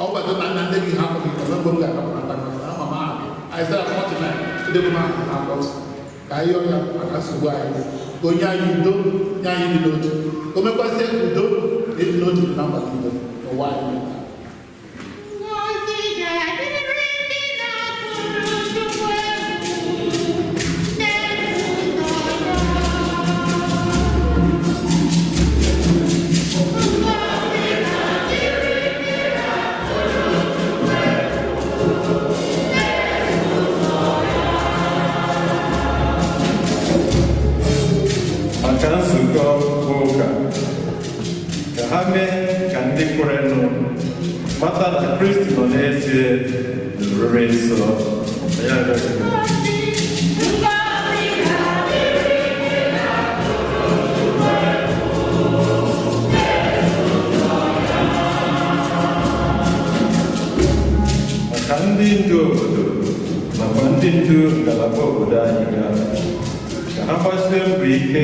ọ gwado na nna nne gị hapụ gị onwe mgbe m ga-akapụnata gị, na ama m aha gị. Aịzaya 49, edebe m aha na akwụkwọ nsọ. Ka anyị yọọ ya maka nsogbu anyị, ka o nye anyị udo, nye anyị ịdị n'otu, ka o mekwasịa udo na ịdị n'otu na mba niile n'ụwa anyị. Maka nzukọ bụ ụka, ka ha mee ka ndị kwerenụ mata na Kristi nọ n'ezie n'oriri nsọ. Ya rịọ. Maka ndị ndu obodo nakwa ndị ndu ngalaba obodo anyị ga ka ha gbasie mbọ ike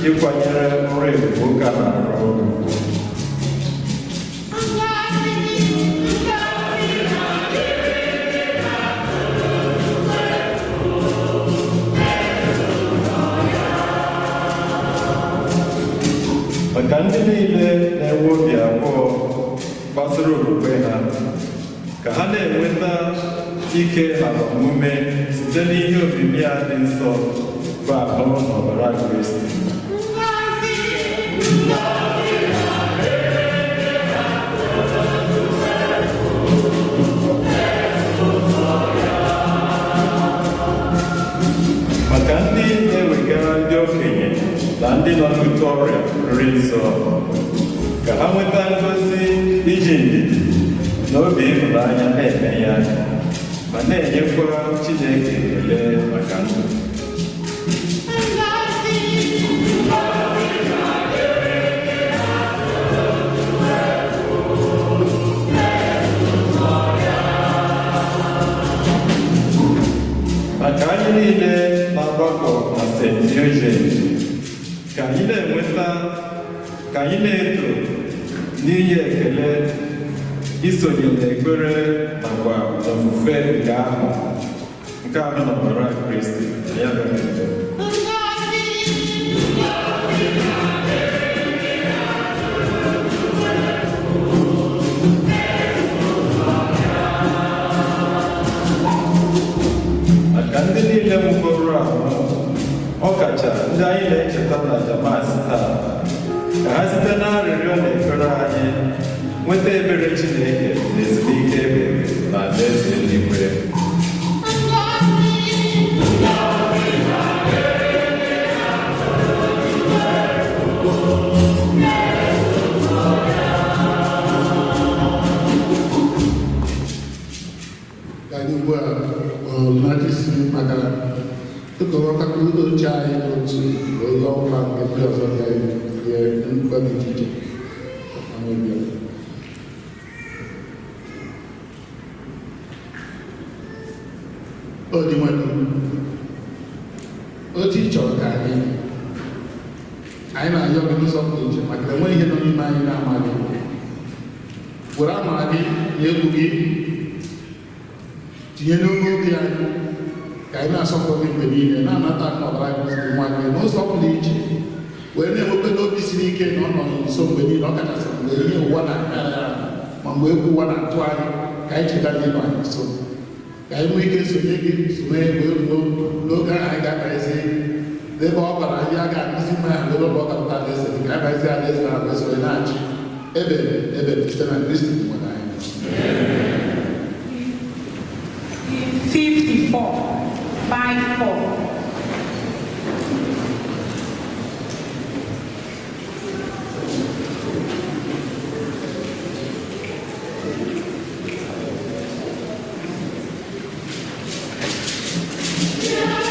ịkwanyere ọrụ ebube ụka na-arụ. Maka ndị niile na-enwe obi abụọ gbasara okwukwe ha, ka ha na-enweta ike na agbamume site n'ihe omimi a dị nsọ bụ ahụ na ọbara Kristi. Maka ndị na-ewegara ndị okenye na ndị nọ n'ute ọrịa oriri nsọ, ka ha nweta ngọzi iji ndidi na obi ịhụnanya na-eme ya, ma na-enyekwa Chineke ekele maka ndụ. Maka anyị niile na-agbakọ na St. Eugene, ka anyị na-enweta, ka anyị na-eto n'inye ekele, isonye n'ekpere nakwa n'ofufe nke ahụ na ọbara Kristi. Ya mere. Maka ndị niile nwụgoro ahụ, ọkacha ndị anyị na-echeta na Jamas taa, ka ha site n'arịrịọ na ekpere anyị nweta ebere Chineke na ezumike ebere na alaeze eluigwe. Ka anyị ugbu a na isi maka tụkọrọta oche anyị n'otu ụlọ ụka nke ndị ọzọ ga-enye mkpa dị iche iche. O dị nwanne, otu ị chọrọ ka anyị na-ayọ gị n'ụzọ pụrụ iche maka na enweghị ihe nọ n'ime anyị na-amaghị. Were amara gị na egwu gị tinye n'ime obi anyị Ka anyị na-asọpụrụ gị mgbe niile, na-anata ọbara gị nwa gị n'ụzọ pụrụ iche, wee na-enwekwa n'obi siri ike na ọ nọ nso mgbe niile, ọ kachasị mgbe ihe ụwa na-akara ya, ma mgbe egwu ụwa na-atụ anyị, ka anyị cheta na ịnọ anyị nso, ka anyị nwee ike sonye gị, sonye wee ruo n'oge ahụ anyị ga-abaezi n'ebe ọ bara anyị a ga-akụzi mmanya ahụ n'ebe ọ ga-apụta alaeze gị, ka anyị baezi alaeze ahụ wee sonye na-achị ebe ebe site na Kristi nwere anyị. 54, 5-4. Yeah.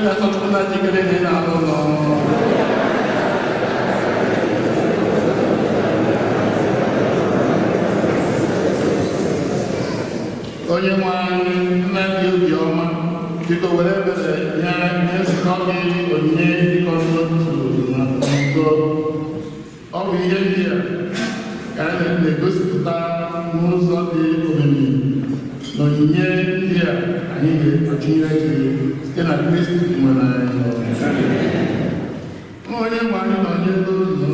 Asọ Chukwu na jikere na ị na-alụ ụlọ. Onye nwe anyị, nna dị obiọma, biko were ebere nye nzukọ gị onyinye ịkọ n'otu na udo. Ọ bụ ihe ndị a ka anyị na-egosipụta n'ụzọ dị omimi na onyinye ndị a anyị ga-atụnyere gị site na Kristi nwere anyị. Onye nwe anyị nọnyere unu.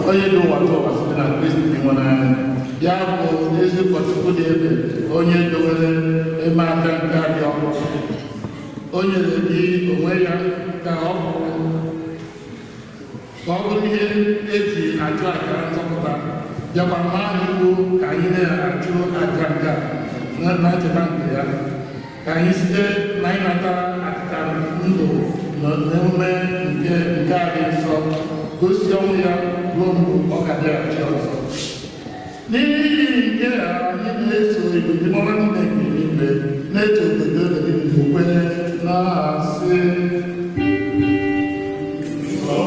Onye dị ụwa tụwa site na Kristi nwere anyị. Ya bụ ezi ụkọchukwu dị ebe onye dowere eme aka nke adị ọkụ. O nyere gị onwe ya ka ọ bụrụ ihe eji achụ aja nzọpụta, bịakwa maa iwu ka anyị na-achụ aja nke a na ncheta nke ya, ka anyị site na ịnata achịcha ndụ na emume nke a dị nsọ gosi ọnwụ ya ruo mgbe ọ ga-abịaghachi ọzọ. N'ihi nke a anyị na-eso igwe niile nke eluigwe na-eto obodo okwe na-asị: Nsọ,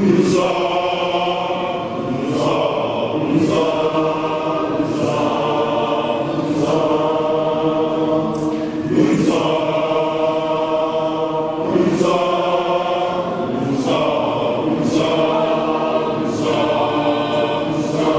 nsọ, nsọ, nsọ, nsọ, nsọ, nsọ, nsọ, nsọ, nsọ, nsọ.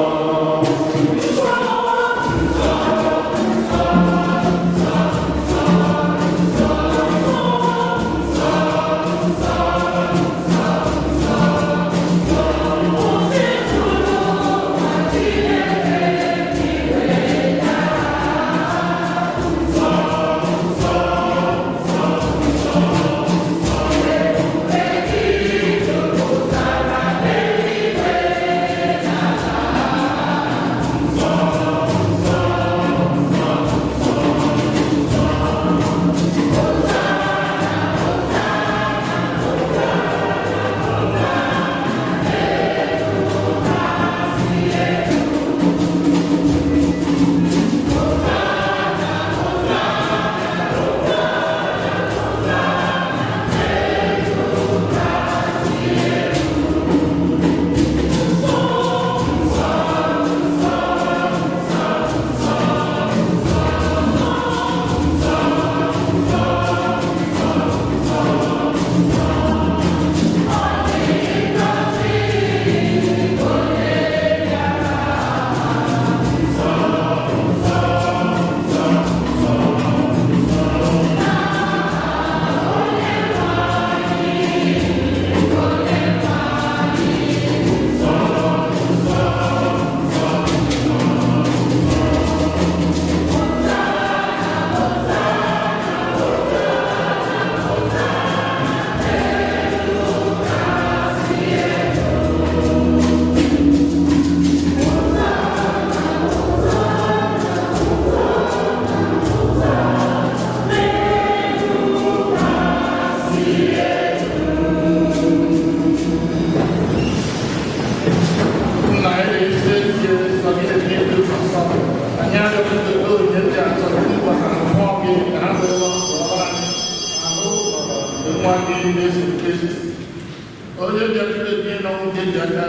Onye bịakwute gị n'ọnwụ nke ji aka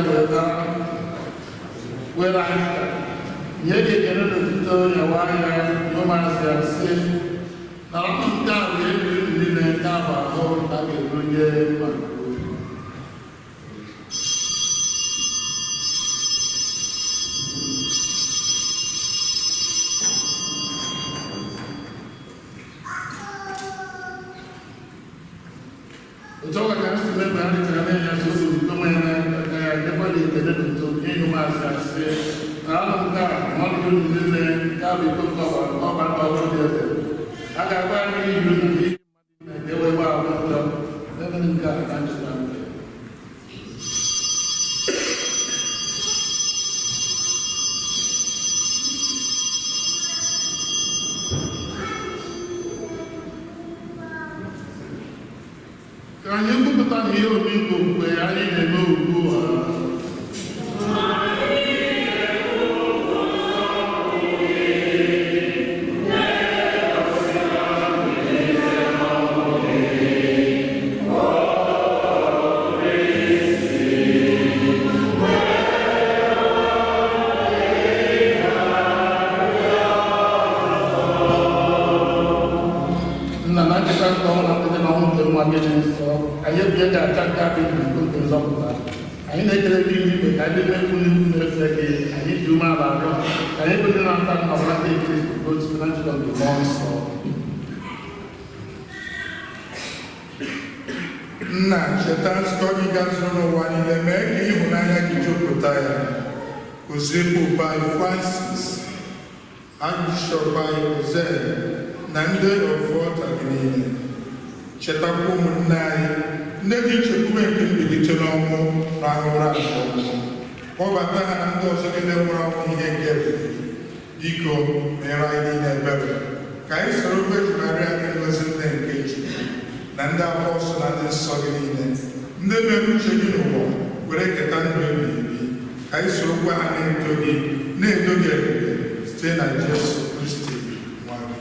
were achịcha nye gị ekele n'otuto nyawa ya ụmụazị ya sị na ọnụ nke a wee biri unu niile nke a bụ ahụ a ga-ebunye maka unu. Otu ọ ka si mee mgbe ha richara mee ya soso iko mmanya n'aka ya nyekwa gị ekele n'otuto nye ya ụmụazị ya sị Na anụ nke a na ọnọdụ unu niile nke a bụ iko nke ọbara nke ọbara ndị ọhụrụ dị ebe. A ga-agba ya n'ihi unu na n'ihi mmadụ niile ka e wee gbaghara njọ. Ebe nke a na ncheta nke. Ka anyị kwupụta na ihe omimi nke okwukwe anyị na-eme ugbu a. Nna na ncheta nke ọnwụ na mkpete na ọnwụ nke nwa gị dị nsọ, anyị ebie ga-acha nke a bụ iko nke nzọpụta. Anyị na-ekele gị n'igwe ka anyị na-ekwu n'ihu na-efe gị, anyị ji umeala arịọ ka anyị bụ ndị na-ata ọbara nke Kristi bụ otu na njikọ nke Mmụọ Nsọ. Nna, cheta nzukọ gị gazuru n'ụwa niile, mee ka ịhụnanya gị jupụta ya. Kụzie Pope anyị Francis, Archbishop anyị Ozel, na ndị ọfọta gị niile. Chetakwa ụmụnne anyị ndị ji nchekwube nke mbilite n'ọnwụ rahụ ụra nke ọnwụ. Kpọbata ha na ndị ọzọ niile nwụrụ anwụ ihe nke ebube. Biko, meere anyị niile ebere ka anyị soro Virgin Maria dị ngọzi nne nke Chukwu na ndị apọstụl na ndị nsọ gị niile, ndị mere uche gị n'ụwa were keta ndụ ebighị ebi, ka anyị sorokwa ha na-eto gị na-edo gị ebube site na Jesu Kristi nwa gị.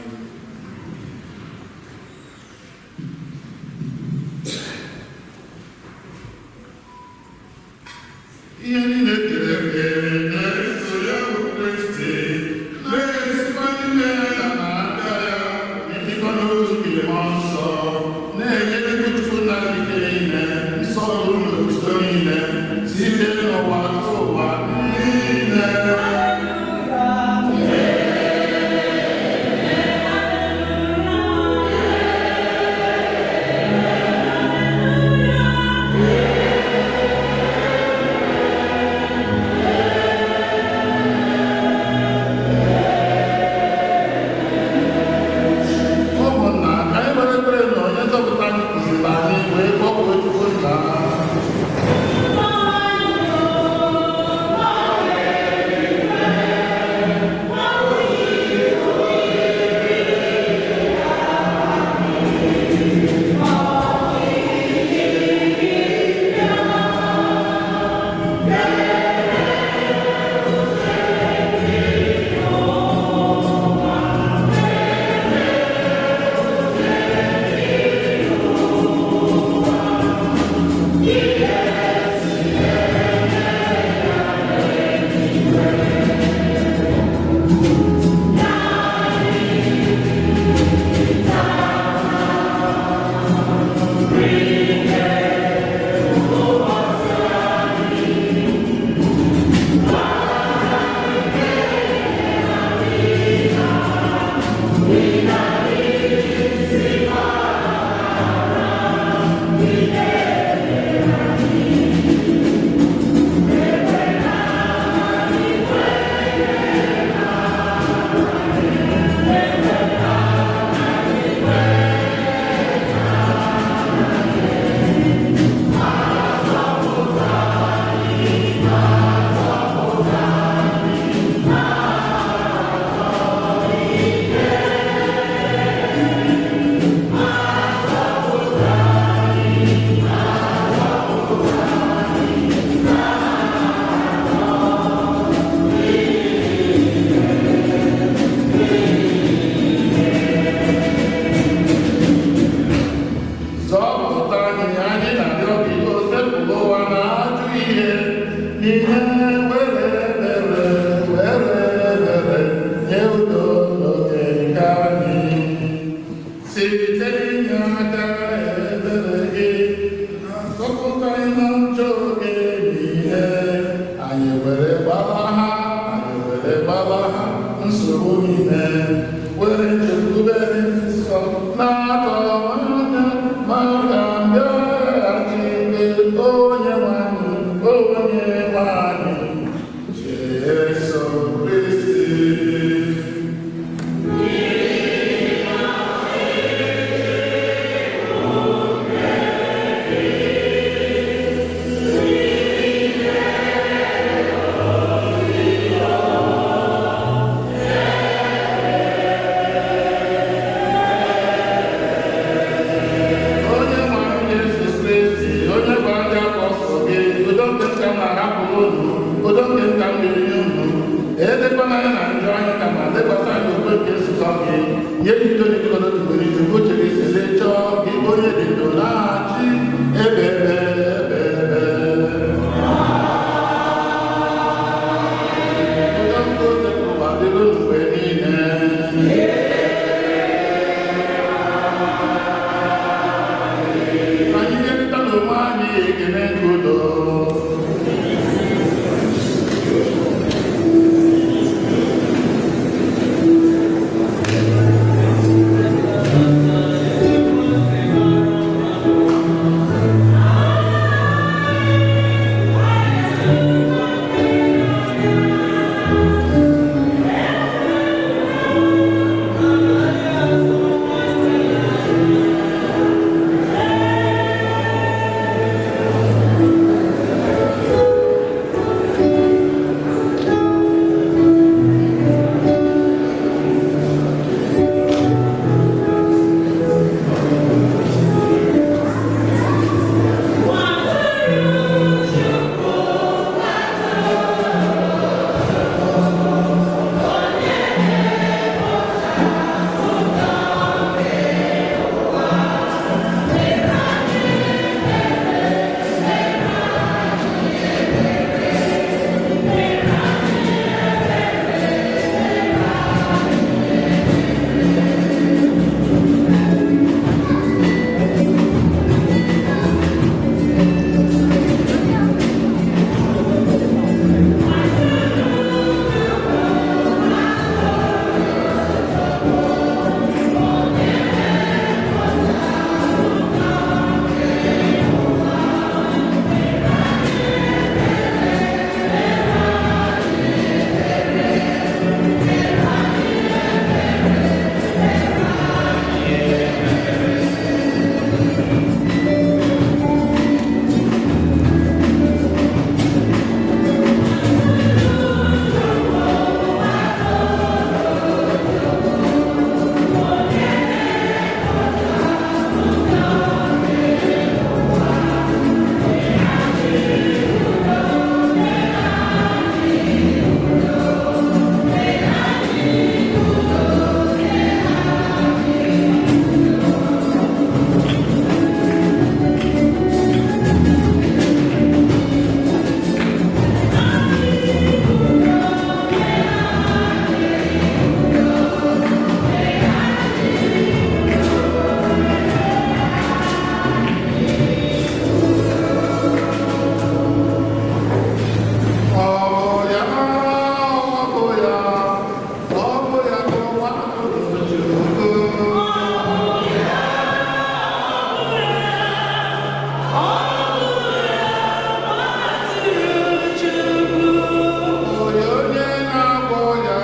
Ihe niile kere eke Na-eso ya bụ Kristi, na-esikwa n'ime ya na n'aka ya, ịdịkọ n'otu nke Mmụọ Nsọ, na-enyere Chukwu nna ike niile, nsọpụrụ na otuto niile, site n'ụwa ruo ụwa niile. Ụmụnna, ka anyị were ekpere na onye nzọpụta anyị kụziri anyị wee kpọkuo Chukwu nna. Zọpụta anyị, anyị na-arịọ gị, o sepụrụ ụwa na ajọ ihe n'ihe were ebere were ebere nye udo n'oge nke anyị. Site n'inye aka ebere gị, zọpụta anyị na njọ oge niile. Anyị were gbalaha, anyị were gbalaha nsogbu niile, were nchekwube dị nsọ na-atọ anya maka mbịaghachi nke onye nwe anyị, onye nwe anyị, Jesu. Nye gị ntoni dịkọ n'otu mgbe niile nke uche gị si lee chọọ gị onye dị ndụ na-achị ebe ebe ebe ebe. Udo nke Osebụrụwa dịrị unu mgbe niile. Anyị nyerịta n'onwe anyị ekele nke udo. Ọ bụ ya, ọ bụ ya, ọ bụ ya bụ nwa atụrụ Chukwu. Onye onye na-agwọ ya,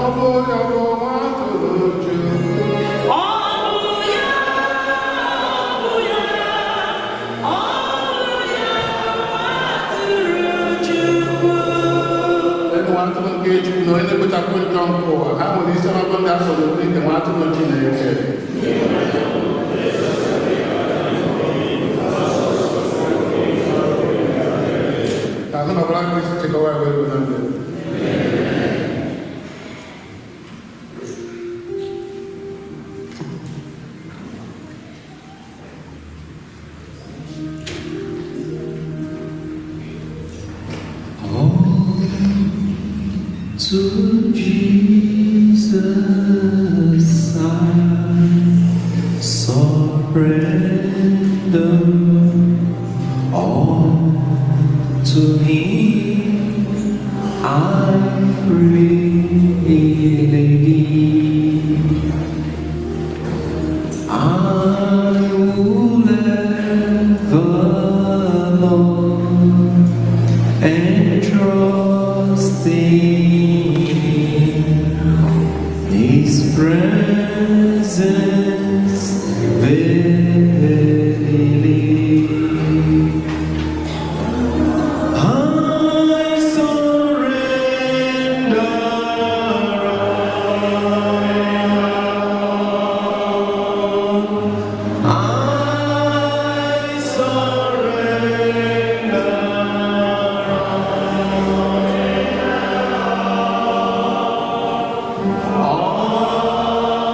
ọ bụ ya bụ nwa atụrụ Chukwu. Onye nwa atụrụ nke Chukwu na onye na-ekpochapụ njọ nke ụwa, ha nwere isi ọnọdụ ndị asọrọ nke nwa atụrụ Chineke. Ka ahụ na ọbara Kristi chekọwa ya wee ruo na ndụ. To Jesus I surrender, all to Him I freely give. I will ever love and trust in His presence verily. I surrender all. I surrender all.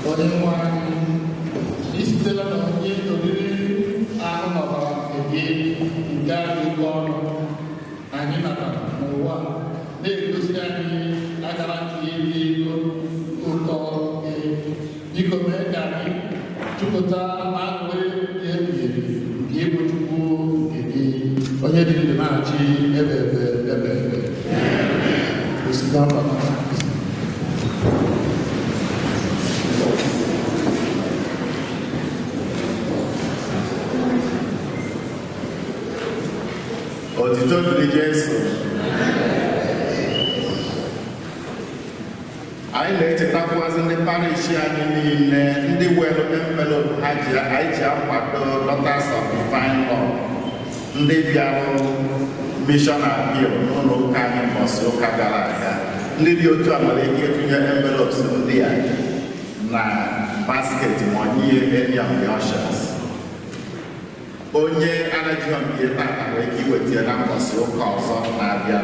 Onye nwe anyị, i sitela na onye oriri ahụ n'ọbara nke gị nke a dị oke ọnụ anyị natara n'ụwa na-egosi anyị akara nke ịdị ụtọ gị. Biko mee ka anyị jupụta n'aṅụrị dị ebighị ebi nke ịbụ Chukwu nke gị, onye dị ndụ na-achị ebe ebe ebe ebe. Osikapa na Otito dịrị Jesu. Anyị na-echetakwazị ndị parish anyị niile ndị were envelope ha ji anyị ji akwado Daughters of Divine Love, ndị bịarụ mission appeal n'ụlọ ụka anyị mbọsị ụka gara aga. Ndị dị otu a nwere ike ịtụnye envelopes ndị a na basket ma ọ nye any of the ushers. Onye anaghị nke tata nwere ike iweta ya na mbọsị ụka ọzọ na-abịa.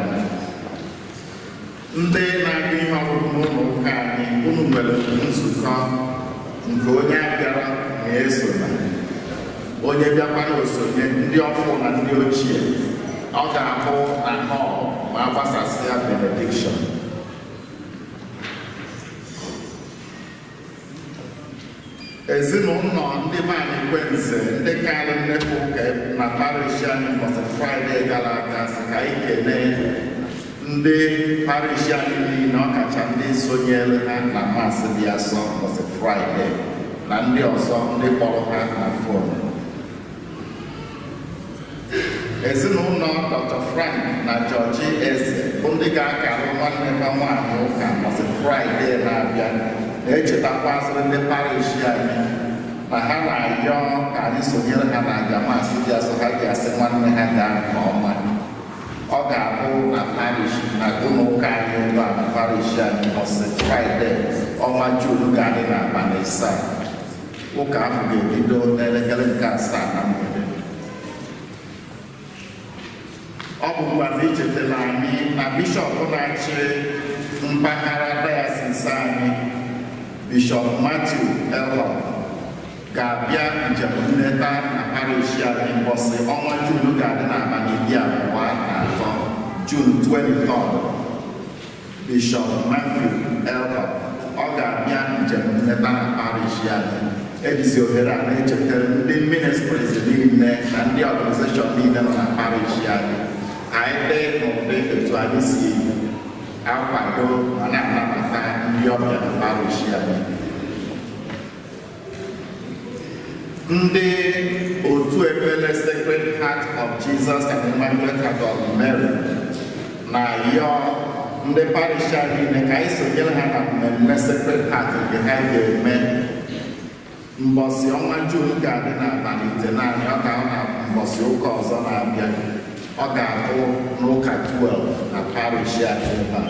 Ndị na-agụ ihe ọgụgụ n'ụlọ ụka anyị, unu nwere nzukọ nke onye abịara na-eso na onye bịakwa na osonye, ndị ọfụ na ndị ochie. Ọ ga-abụ na họl ma a gbasasịa benediction. Ezinụlọ ndị be anyị kwenze ndị karị nnefe ụka na parish anyị mbọsị Fraịde gara aga sị ka anyị kelee ndị parish anyị niile, ọkacha ndị sonyere ha na masị dị asọ mbọsị Fraịde na ndị ọzọ ndị kpọrọ ha na fon. Ezinụlọ Dr. Frank na Georgie Eze bụ ndị ga-akarụ nwanne ha nwaanyị ụka mbọsị Fraịde na-abịa na-echetakwazịrị ndị parish anyị na ha na-ayọ ka anyị sonyere ha na aja masị dị asọ ha ji asị nwanne ha gaa nke ọma. Ọ ga-abụ na parish na ụlọ ụka anyị ugbu a na parish anyị mbọsị Fraịde ọnwa Juun ga-adị n'abalị 7. Ụka ahụ ga-ebido n'elekere nke 7 na mgbede. Ọ bụkwazi ichetara anyị na bishọp na-achị mpaghara dayọsis anyị, Bishọp Matthew Elhoff, ga-abịa njem nleta na parish anyị mbọsị ọnwa Juun ga-adị n'abalị 23, June 23. Bishọp Matthew Elhoff ọ ga-abịa njem nleta na parish anyị. Ejizi ohere a na-echetara ndị ministries niile na ndị organization niile nọ na parish anyị ka anyị dị n'ụdị etu anyị si akwado ma na-anabata ndị ọbịa na parish anyị. Ndị otu ekpere Sacred Heart of Jesus and Immaculate Heart of Mary na-ayọ ndị parish anyị niile ka anyị sonyere ha na mmemme Sacred Heart nke ha ga-eme mbọsị ọnwa Juun ga-adị n'abalị 9. Ọ ga-ahụ na mbọsị ụka ọzọ na-abịa, ọ ga-abụ n'ụka 12 na parish anyị ebe a.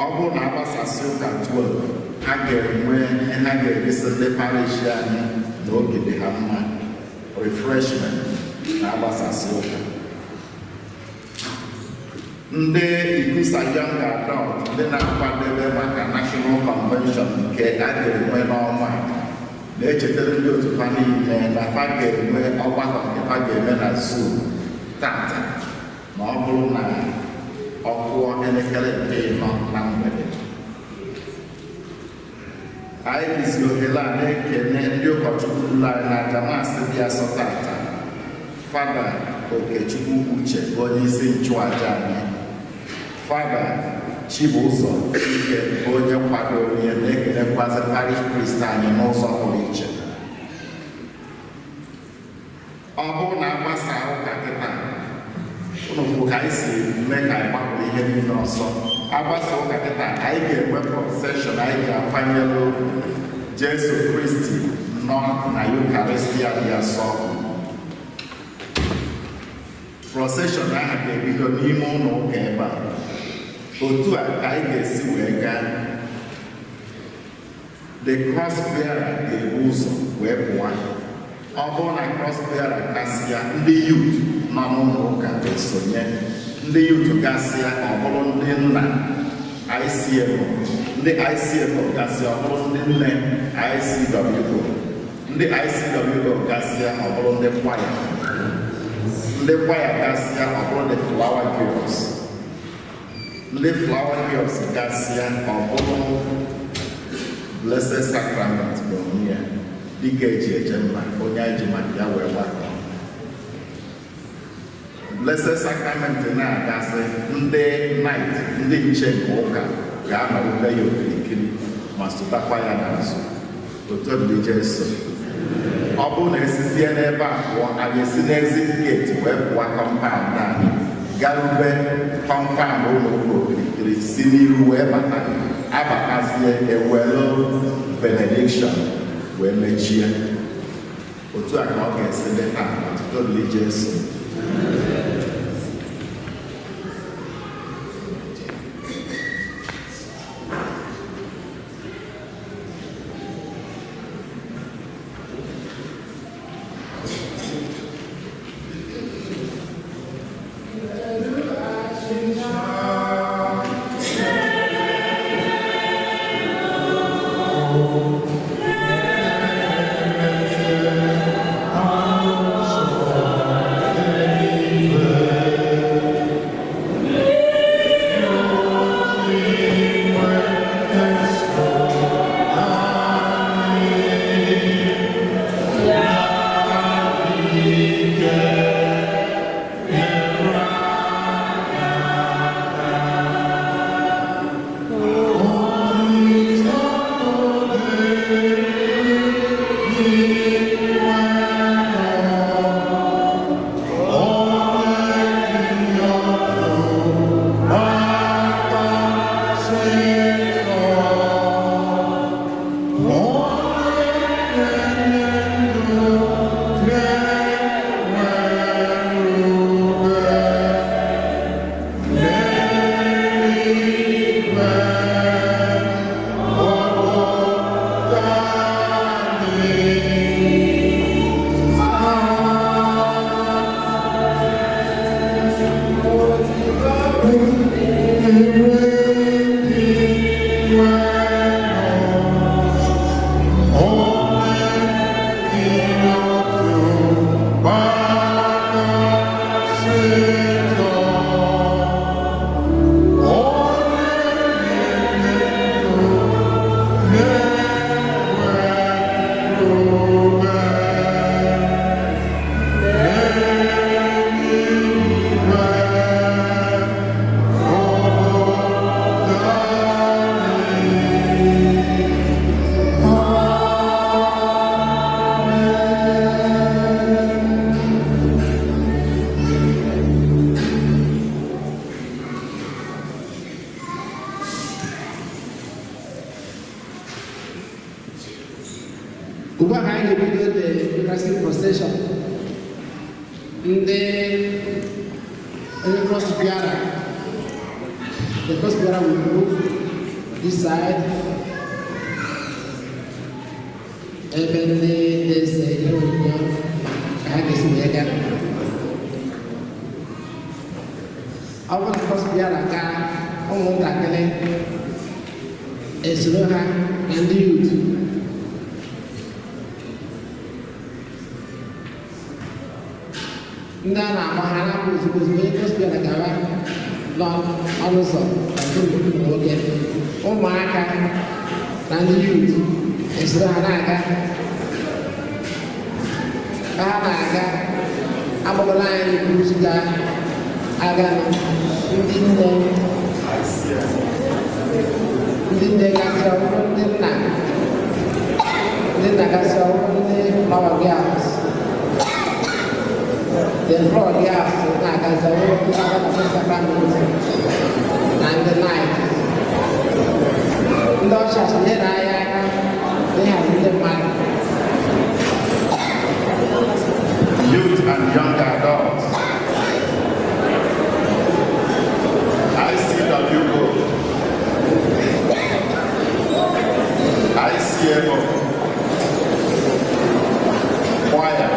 Ọ bụrụ na agbasasị ụka 12, ha ga-enwe ihe ha ga-egosi ndị parish anyị na oge dị ha mma, refreshment na agbasasị ụka. Ndị Ikusa Young Adult ndị na-akwadebe maka National Convention nke a ga-enwe n'ọnwa na-echetara ndị otu fa niile na fa ga-enwe ọgbakọ nke fa ga-eme na Zoom tata ma ọ bụrụ na ọ kụọ elekere 4 na mgbede. Anyị jizi ohere a na-ekene ndị ụkọchukwu duru anyị na aja masị dị asọ tata. Fada Okechukwu Uche bụ onye isi nchụaja anyị, Fada Chibụzọ Ike bụ onye kwadoro ihe, na-ekenekwazị parish priest anyị n'ụzọ pụrụ iche. Ọ bụrụ na agbasa ụka kịta, unu fụ ka anyị si mee ka anyị gbapụrụ ihe niile ọsọ. Agbasa ụka kịta, anyị ga-enwe procession anyị ga-akwanyere Jesu Kristi nọ na Eucharistia dị asọ. Procession ahụ ga-ebido n'ime ụlọ ụka ebe a. Otu a ka anyị ga-esi wee gaa. The cross bearer ga-ebu ụzọ wee pụọ. Ọ bụrụ na cross bearer gasịa, ndị youth nọ n'ụlọ ụka ga-esonye. Ndị youth gasịa, ọ bụrụ ndị nna ICM, Ndị ICMO gasịa ọ bụrụ ndị nne ICWO. Ndị ICWO gasịa ọ bụrụ ndị kwaya. Ndị kwaya gasịa ọ bụrụ ndị Flower Girls. Ndị Flower Girls gasịa ọ bụrụ Blessed Sacrament bụ onwe ya, dịka eji eje mba, onye anyị ji maka ya wee gbakọ. Blessed Sacrament na-agasị, ndị knight, ndị nche nke ụka ga-anọrụbe ya okirikiri ma sotakwa ya n'azụ. Otu dị Jesu. Ọ bụrụ na esizie n'ebe a pụọ, anyị esi n'exit gate wee pụọ compound anyị, garube compound ụlọ ụka okirikiri, si n'iru wee bata, abatazie ewelu benediction wee mechie. Otu a ka ọ ga-esi dị taa. Otuto dịrị Jesu. Ugbu a ka anyị ga-ebido the Eucharistic procession. Ndị onye cross bearer, the cross bearer will move this side. Ebe ndị na-ese ihe onyonyo ka ha ga-esi wee gaa. Ọ bụrụ na cross bearer gaa, ụmụntakịrị esoro ha na ndị youth. Ndị a na-agba ha na-apụ ozugbo ozugbo onye cross bearer gara n'ọnụ ụzọ ụmụ nwoke, ụmụaka na ndị youth esoro ha na-aga. Ka ha na-aga, agbagọla anyị n'okpuru ga-aga ndị nne, ndị nne gasị ọhụrụ, ndị nna, ndị nna gasị ọhụrụ, ndị flower girls. The flower girls na-agazi ọhụrụ ndị na sacrament na ndị knight. Ndị ọchịchị nyere anyị aka n'ịhazi ndị mmadụ. Youth and young adults. ICWO, ICMO, choir,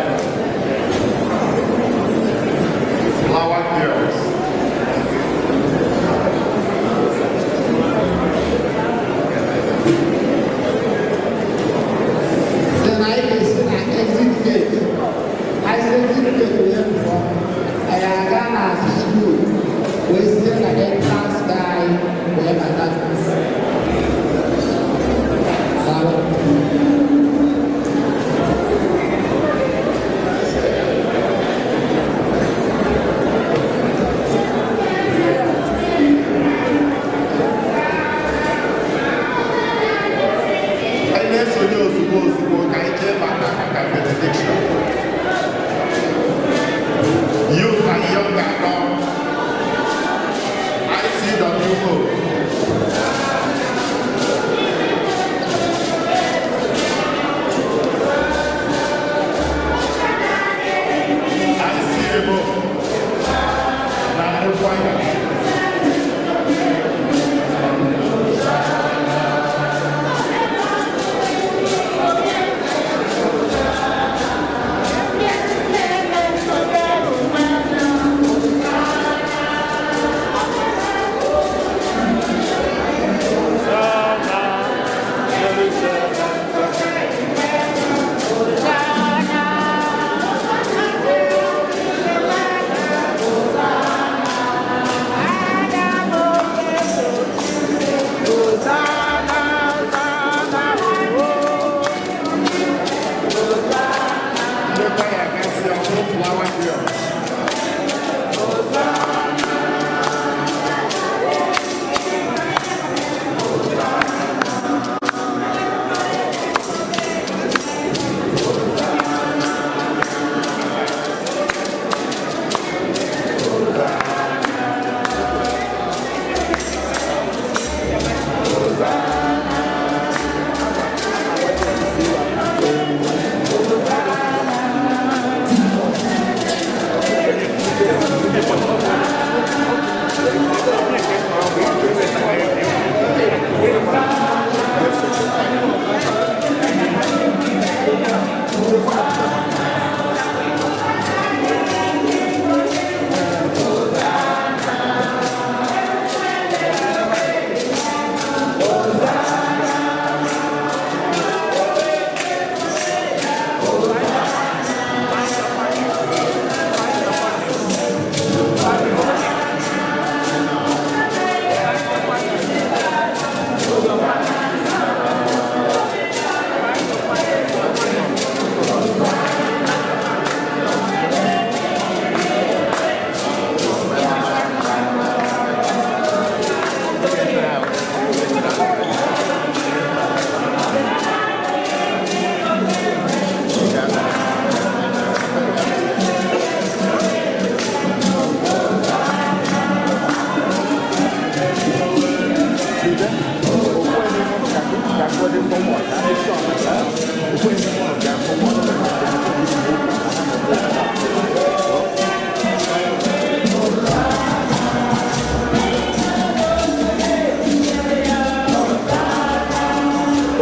flower girls. Anyị na-esonye ozugbo ozugbo ka anyị jee maka maka benediction. Youth and young adult, ICWO. ICMO na ndị kwaya. Ndị kwaya gasị ọhụrụ flower girls.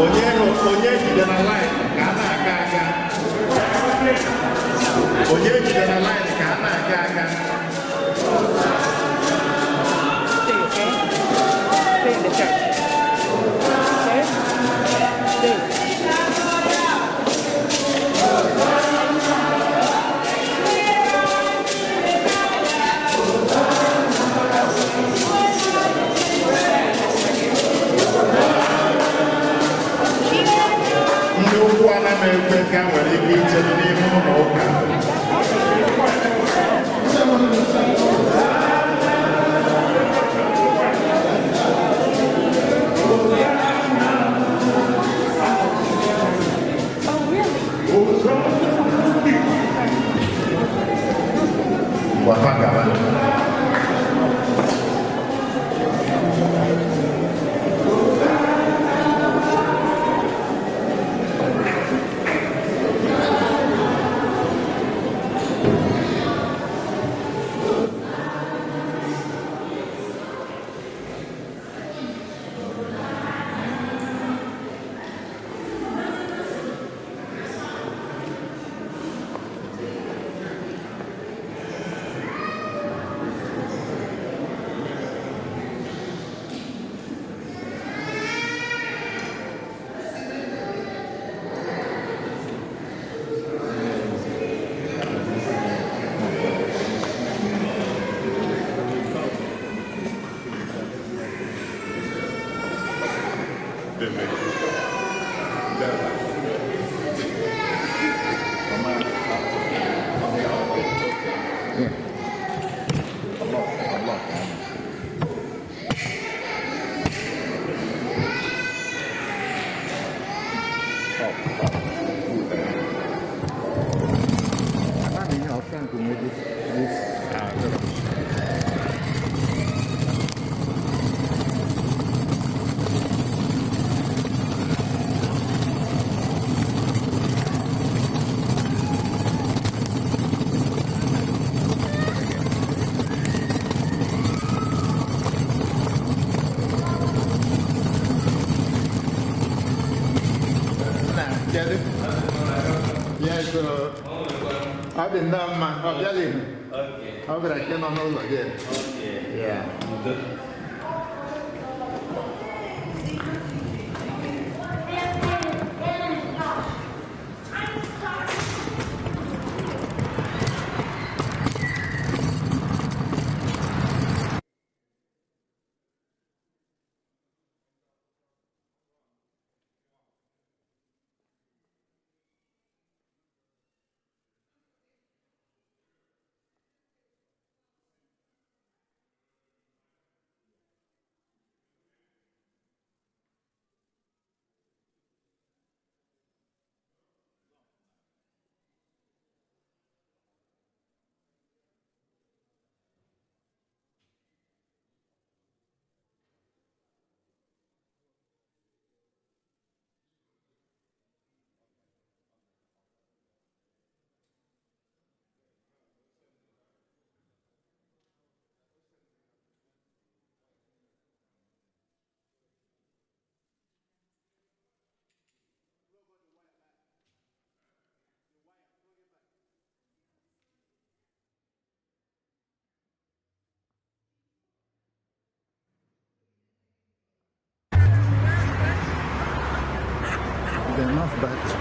Onye onye jide na line ka a na-aga aga. Onye jide na line ka a na-aga aga. Stay, okay? Stay in the church. Okay? Stay. Ndị ụkwụ anaghị ekwe ka nwere ike ichedo n'ime ụlọ ụka. Gwafa gaba. Ọ dị nnọọ mma, ọ bịaghị. Ọ bịara nke nọ n'ụlọ gị. Yeah. Enough battery.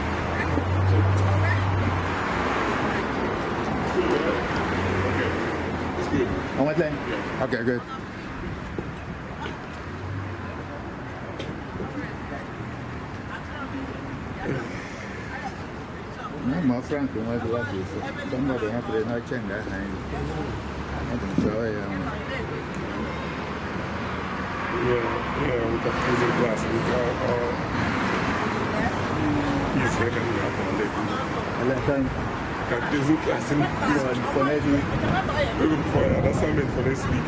Okay, it's good. One more thing? Yeah. Okay, good. No, my friend can work with you. Somebody have to not change that. I don't show you. Yeah, we got using glass. We got yes, I can have one later. Can do class in for next week. For an assignment for next week.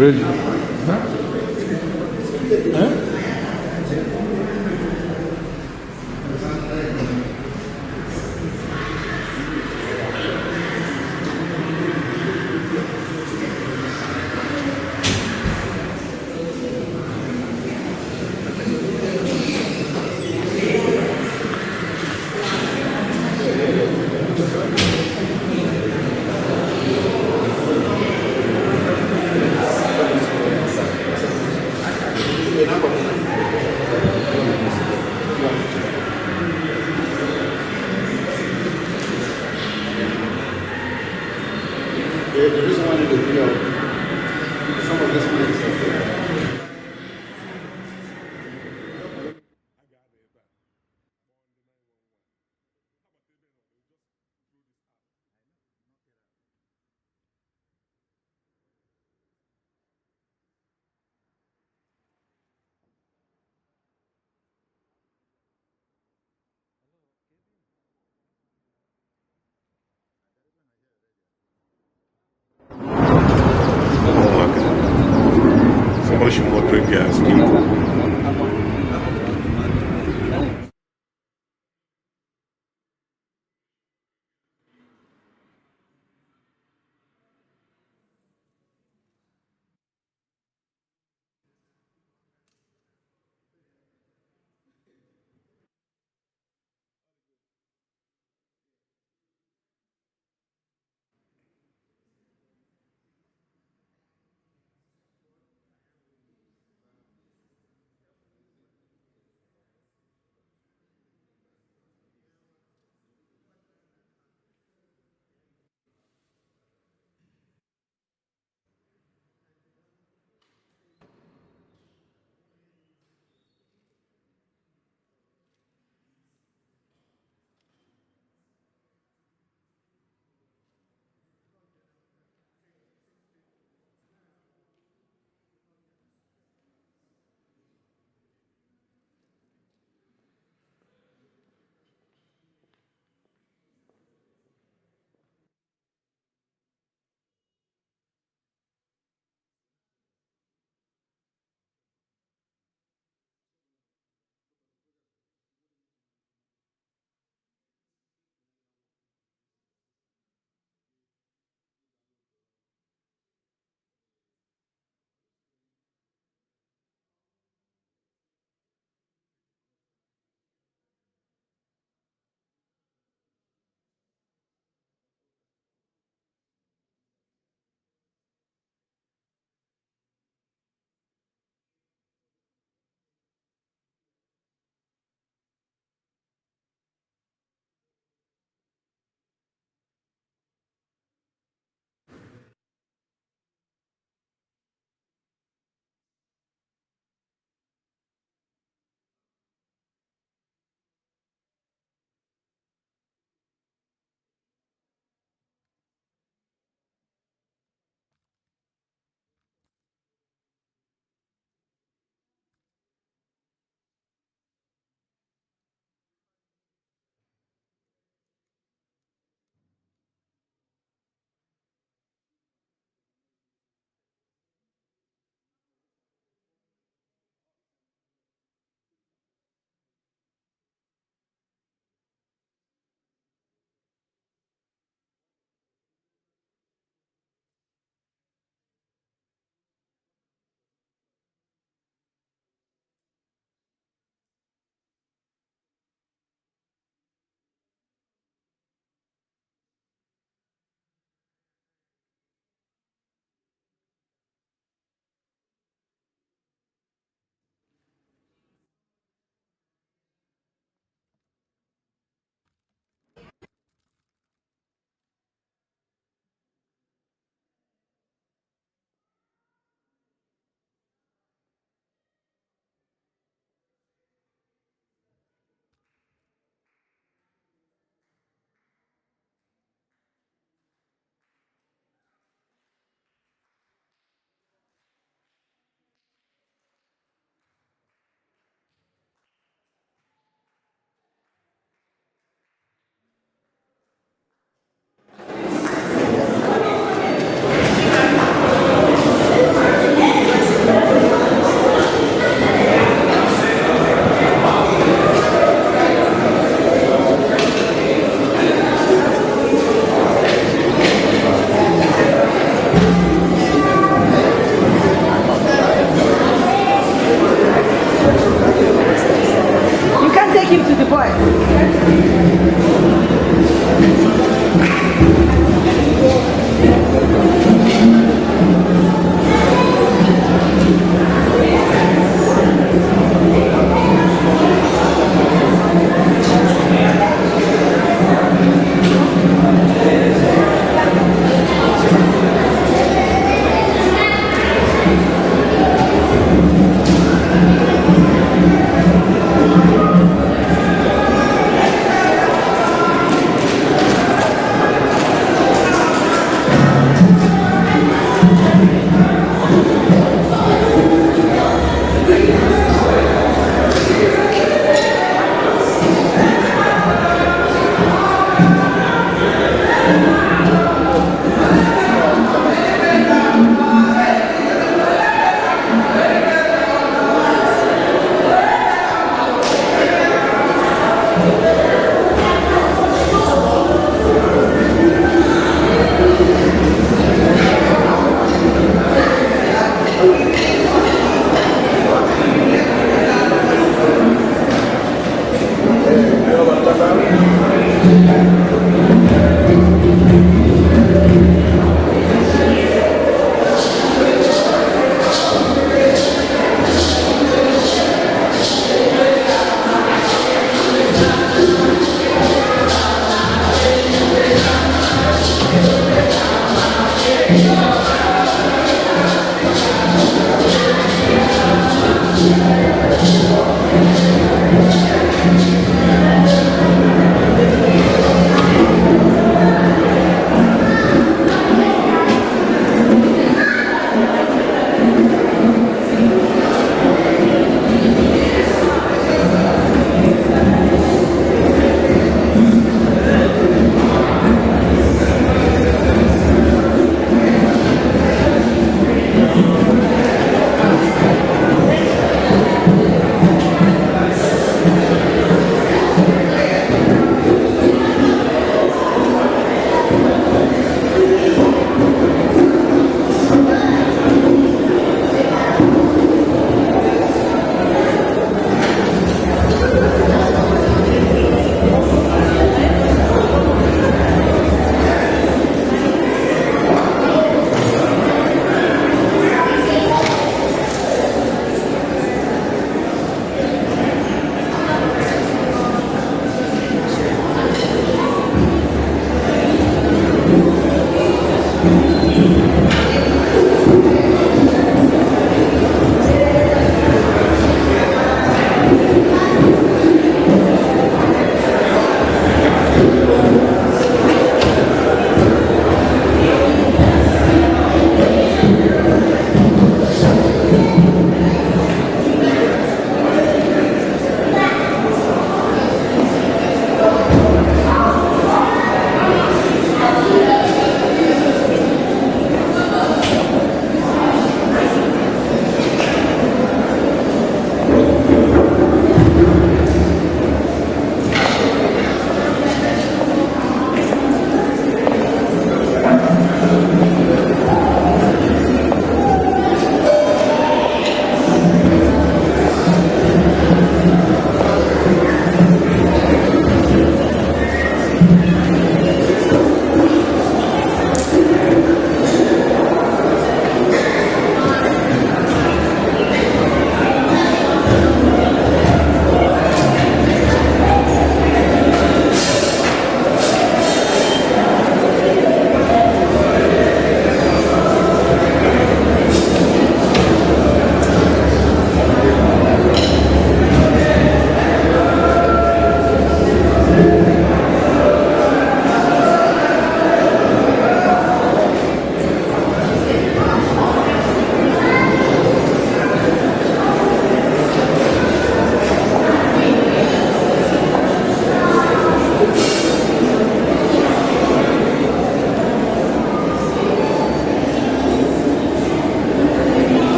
Really? Huh? Huh? The reason why I did the video, some of this money is okay. Somebody should moderate their speed.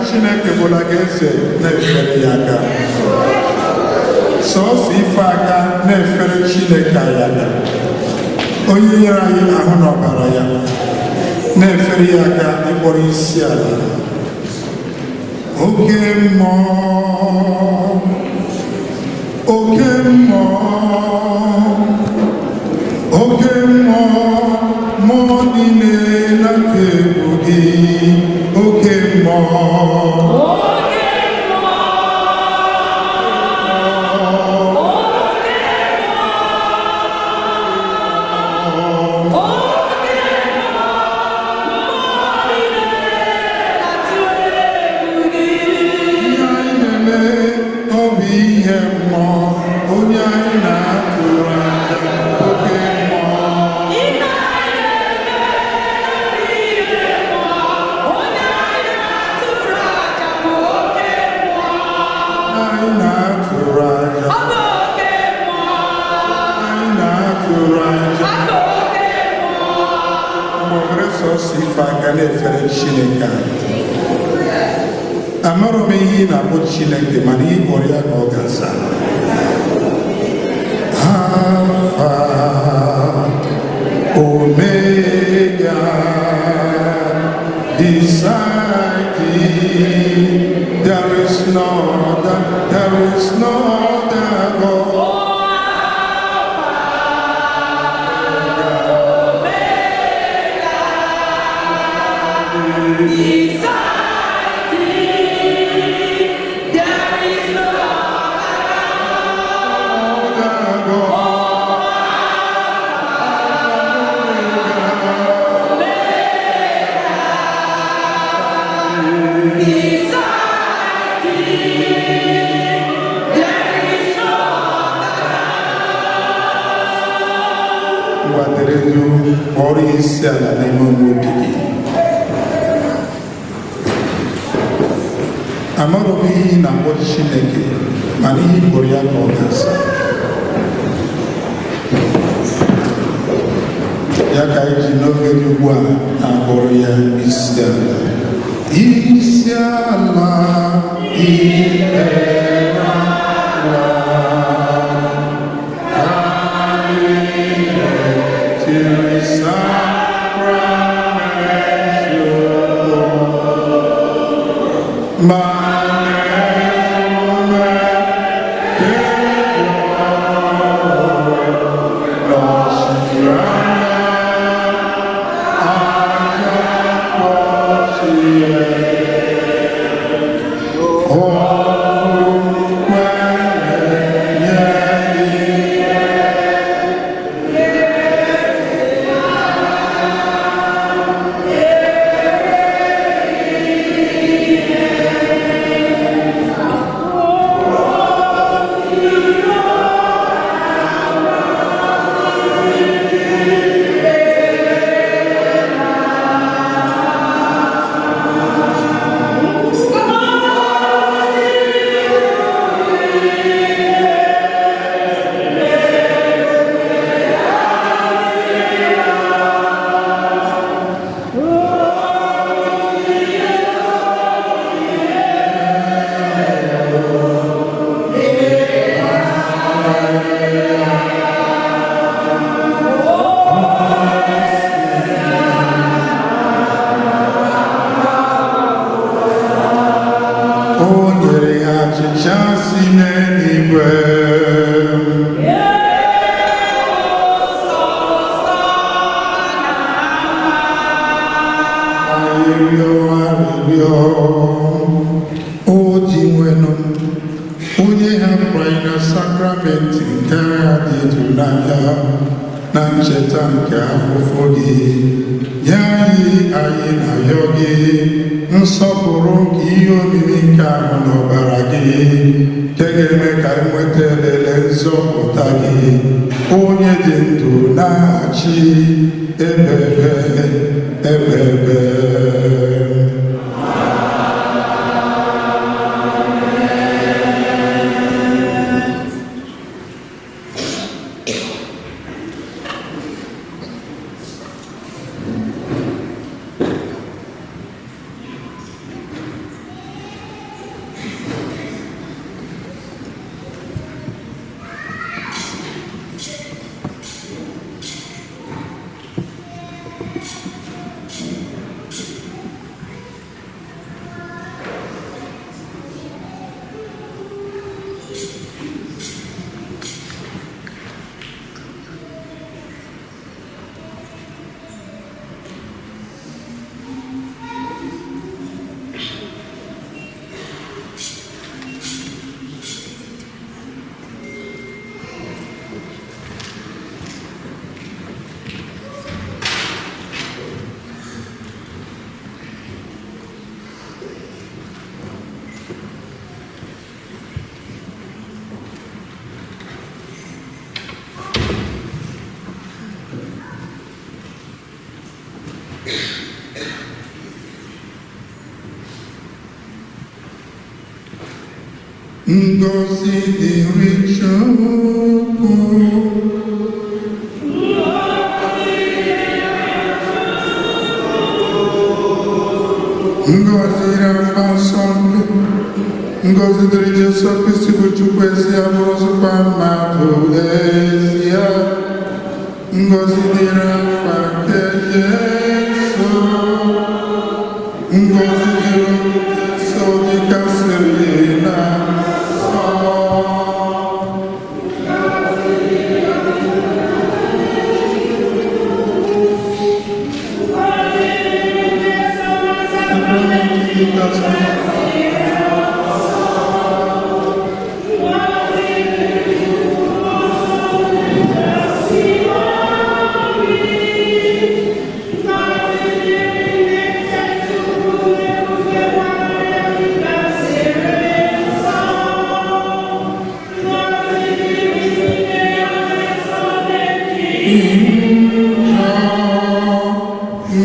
Chineke bụla gị eze, na-efere ya aka. Sọọsọ ife aka na-efere Chineke anyị aka, onye nyere anyị ahụ na ọbara ya, na-efere ya aka ịkpọrọ isi ala. Oke mmụọ, oke mmụọ, oke mmụọ, mmụọ niile na-atụ egwu gị, oke mmụọ. Ihe anyị na-eme ọ bụ ihe mmụọ, onye anyị na-atụrụ anya, oke mmụọ. Anyị na-atụrụ aja, anyị na-atụrụ aja. Mgbe obere sọsọ ife aka na-efere Chineke anyị. Amarọ m ihe ị na-akpọ Chineke, mana ihe kpọrọ ya ka ọ ga-aza. Alfa, Omega, beside thee, there is no other, there is no other God. Beside thee, there is no Other God. Beside thee, there is no Ngwa, dere duu, kpọrọ ya isi ala n'ime ome obi gị. Amarọ m ihe ị na-akpọ Chineke, mana ihe ị kpọrọ ya ka ọ ga-asa. Ya ka anyị ji n'oge dị ugbu a na-akpọrọ ya isi ala. Isi ala, ikpere ala. Till the sacrament. Ma na-eme nọchiri anya aja kpọchie okwukwe nye gị. O nyere ha achịcha si n'eluigwe. Arịrịọ, arịrịọ. O Dinwenụ, onye hapụrụ anyị na sakramenti nke agha dị ịtụnanya na ncheta nke afụfụ gị, nye anyị, anyị na-arịọ gị, nsọpụrụ nke ihe omimi nke ahụ na ọbara gị, nke ga-eme ka anyị nweta elele nzọpụta gị, onye dị ndụ na-achị ebebe ebebe. Ngọzi dịrị Chukwu. Ngọzi afa nsọ nke ngọzi dịrị Jesu Kristi bụ Chukwu ezi ya bụrụzikwa mmadụ ezi ya. Ngọzi dịrị afa nke Jesu. Ngọzi dịrị Jesu dịkasịrị na nsọ.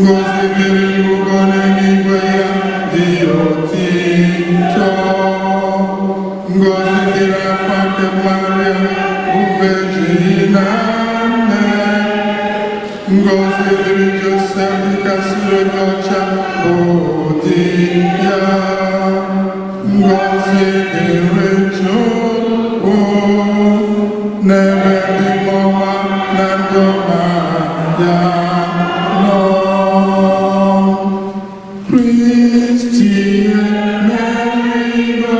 Ngọzi dịrị ngụgọ n'eluigwe ya dị otito. Ngọzi dịrị afa nke Maria bụ Virgin na nne. Ngọzi dịrị Josef dịkasịrị onye ọcha bụ di ya. Ngọzi dịrị Chukwu n'ebe ndị ọma na ndị ọma ya nọ. Kristi emerigo.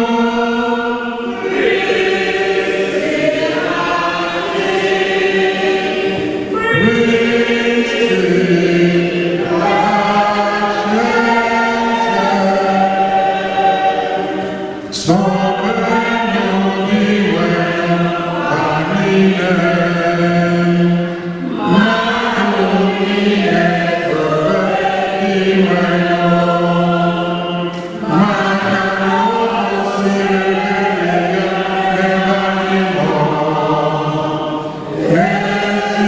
Kristi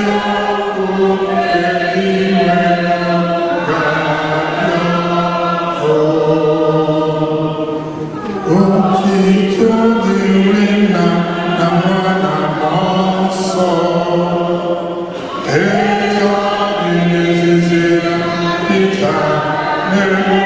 Otito dịrị nna na nwa na mmụọ nsọ. Etu ọ dị n'izizi na Pita na-egbu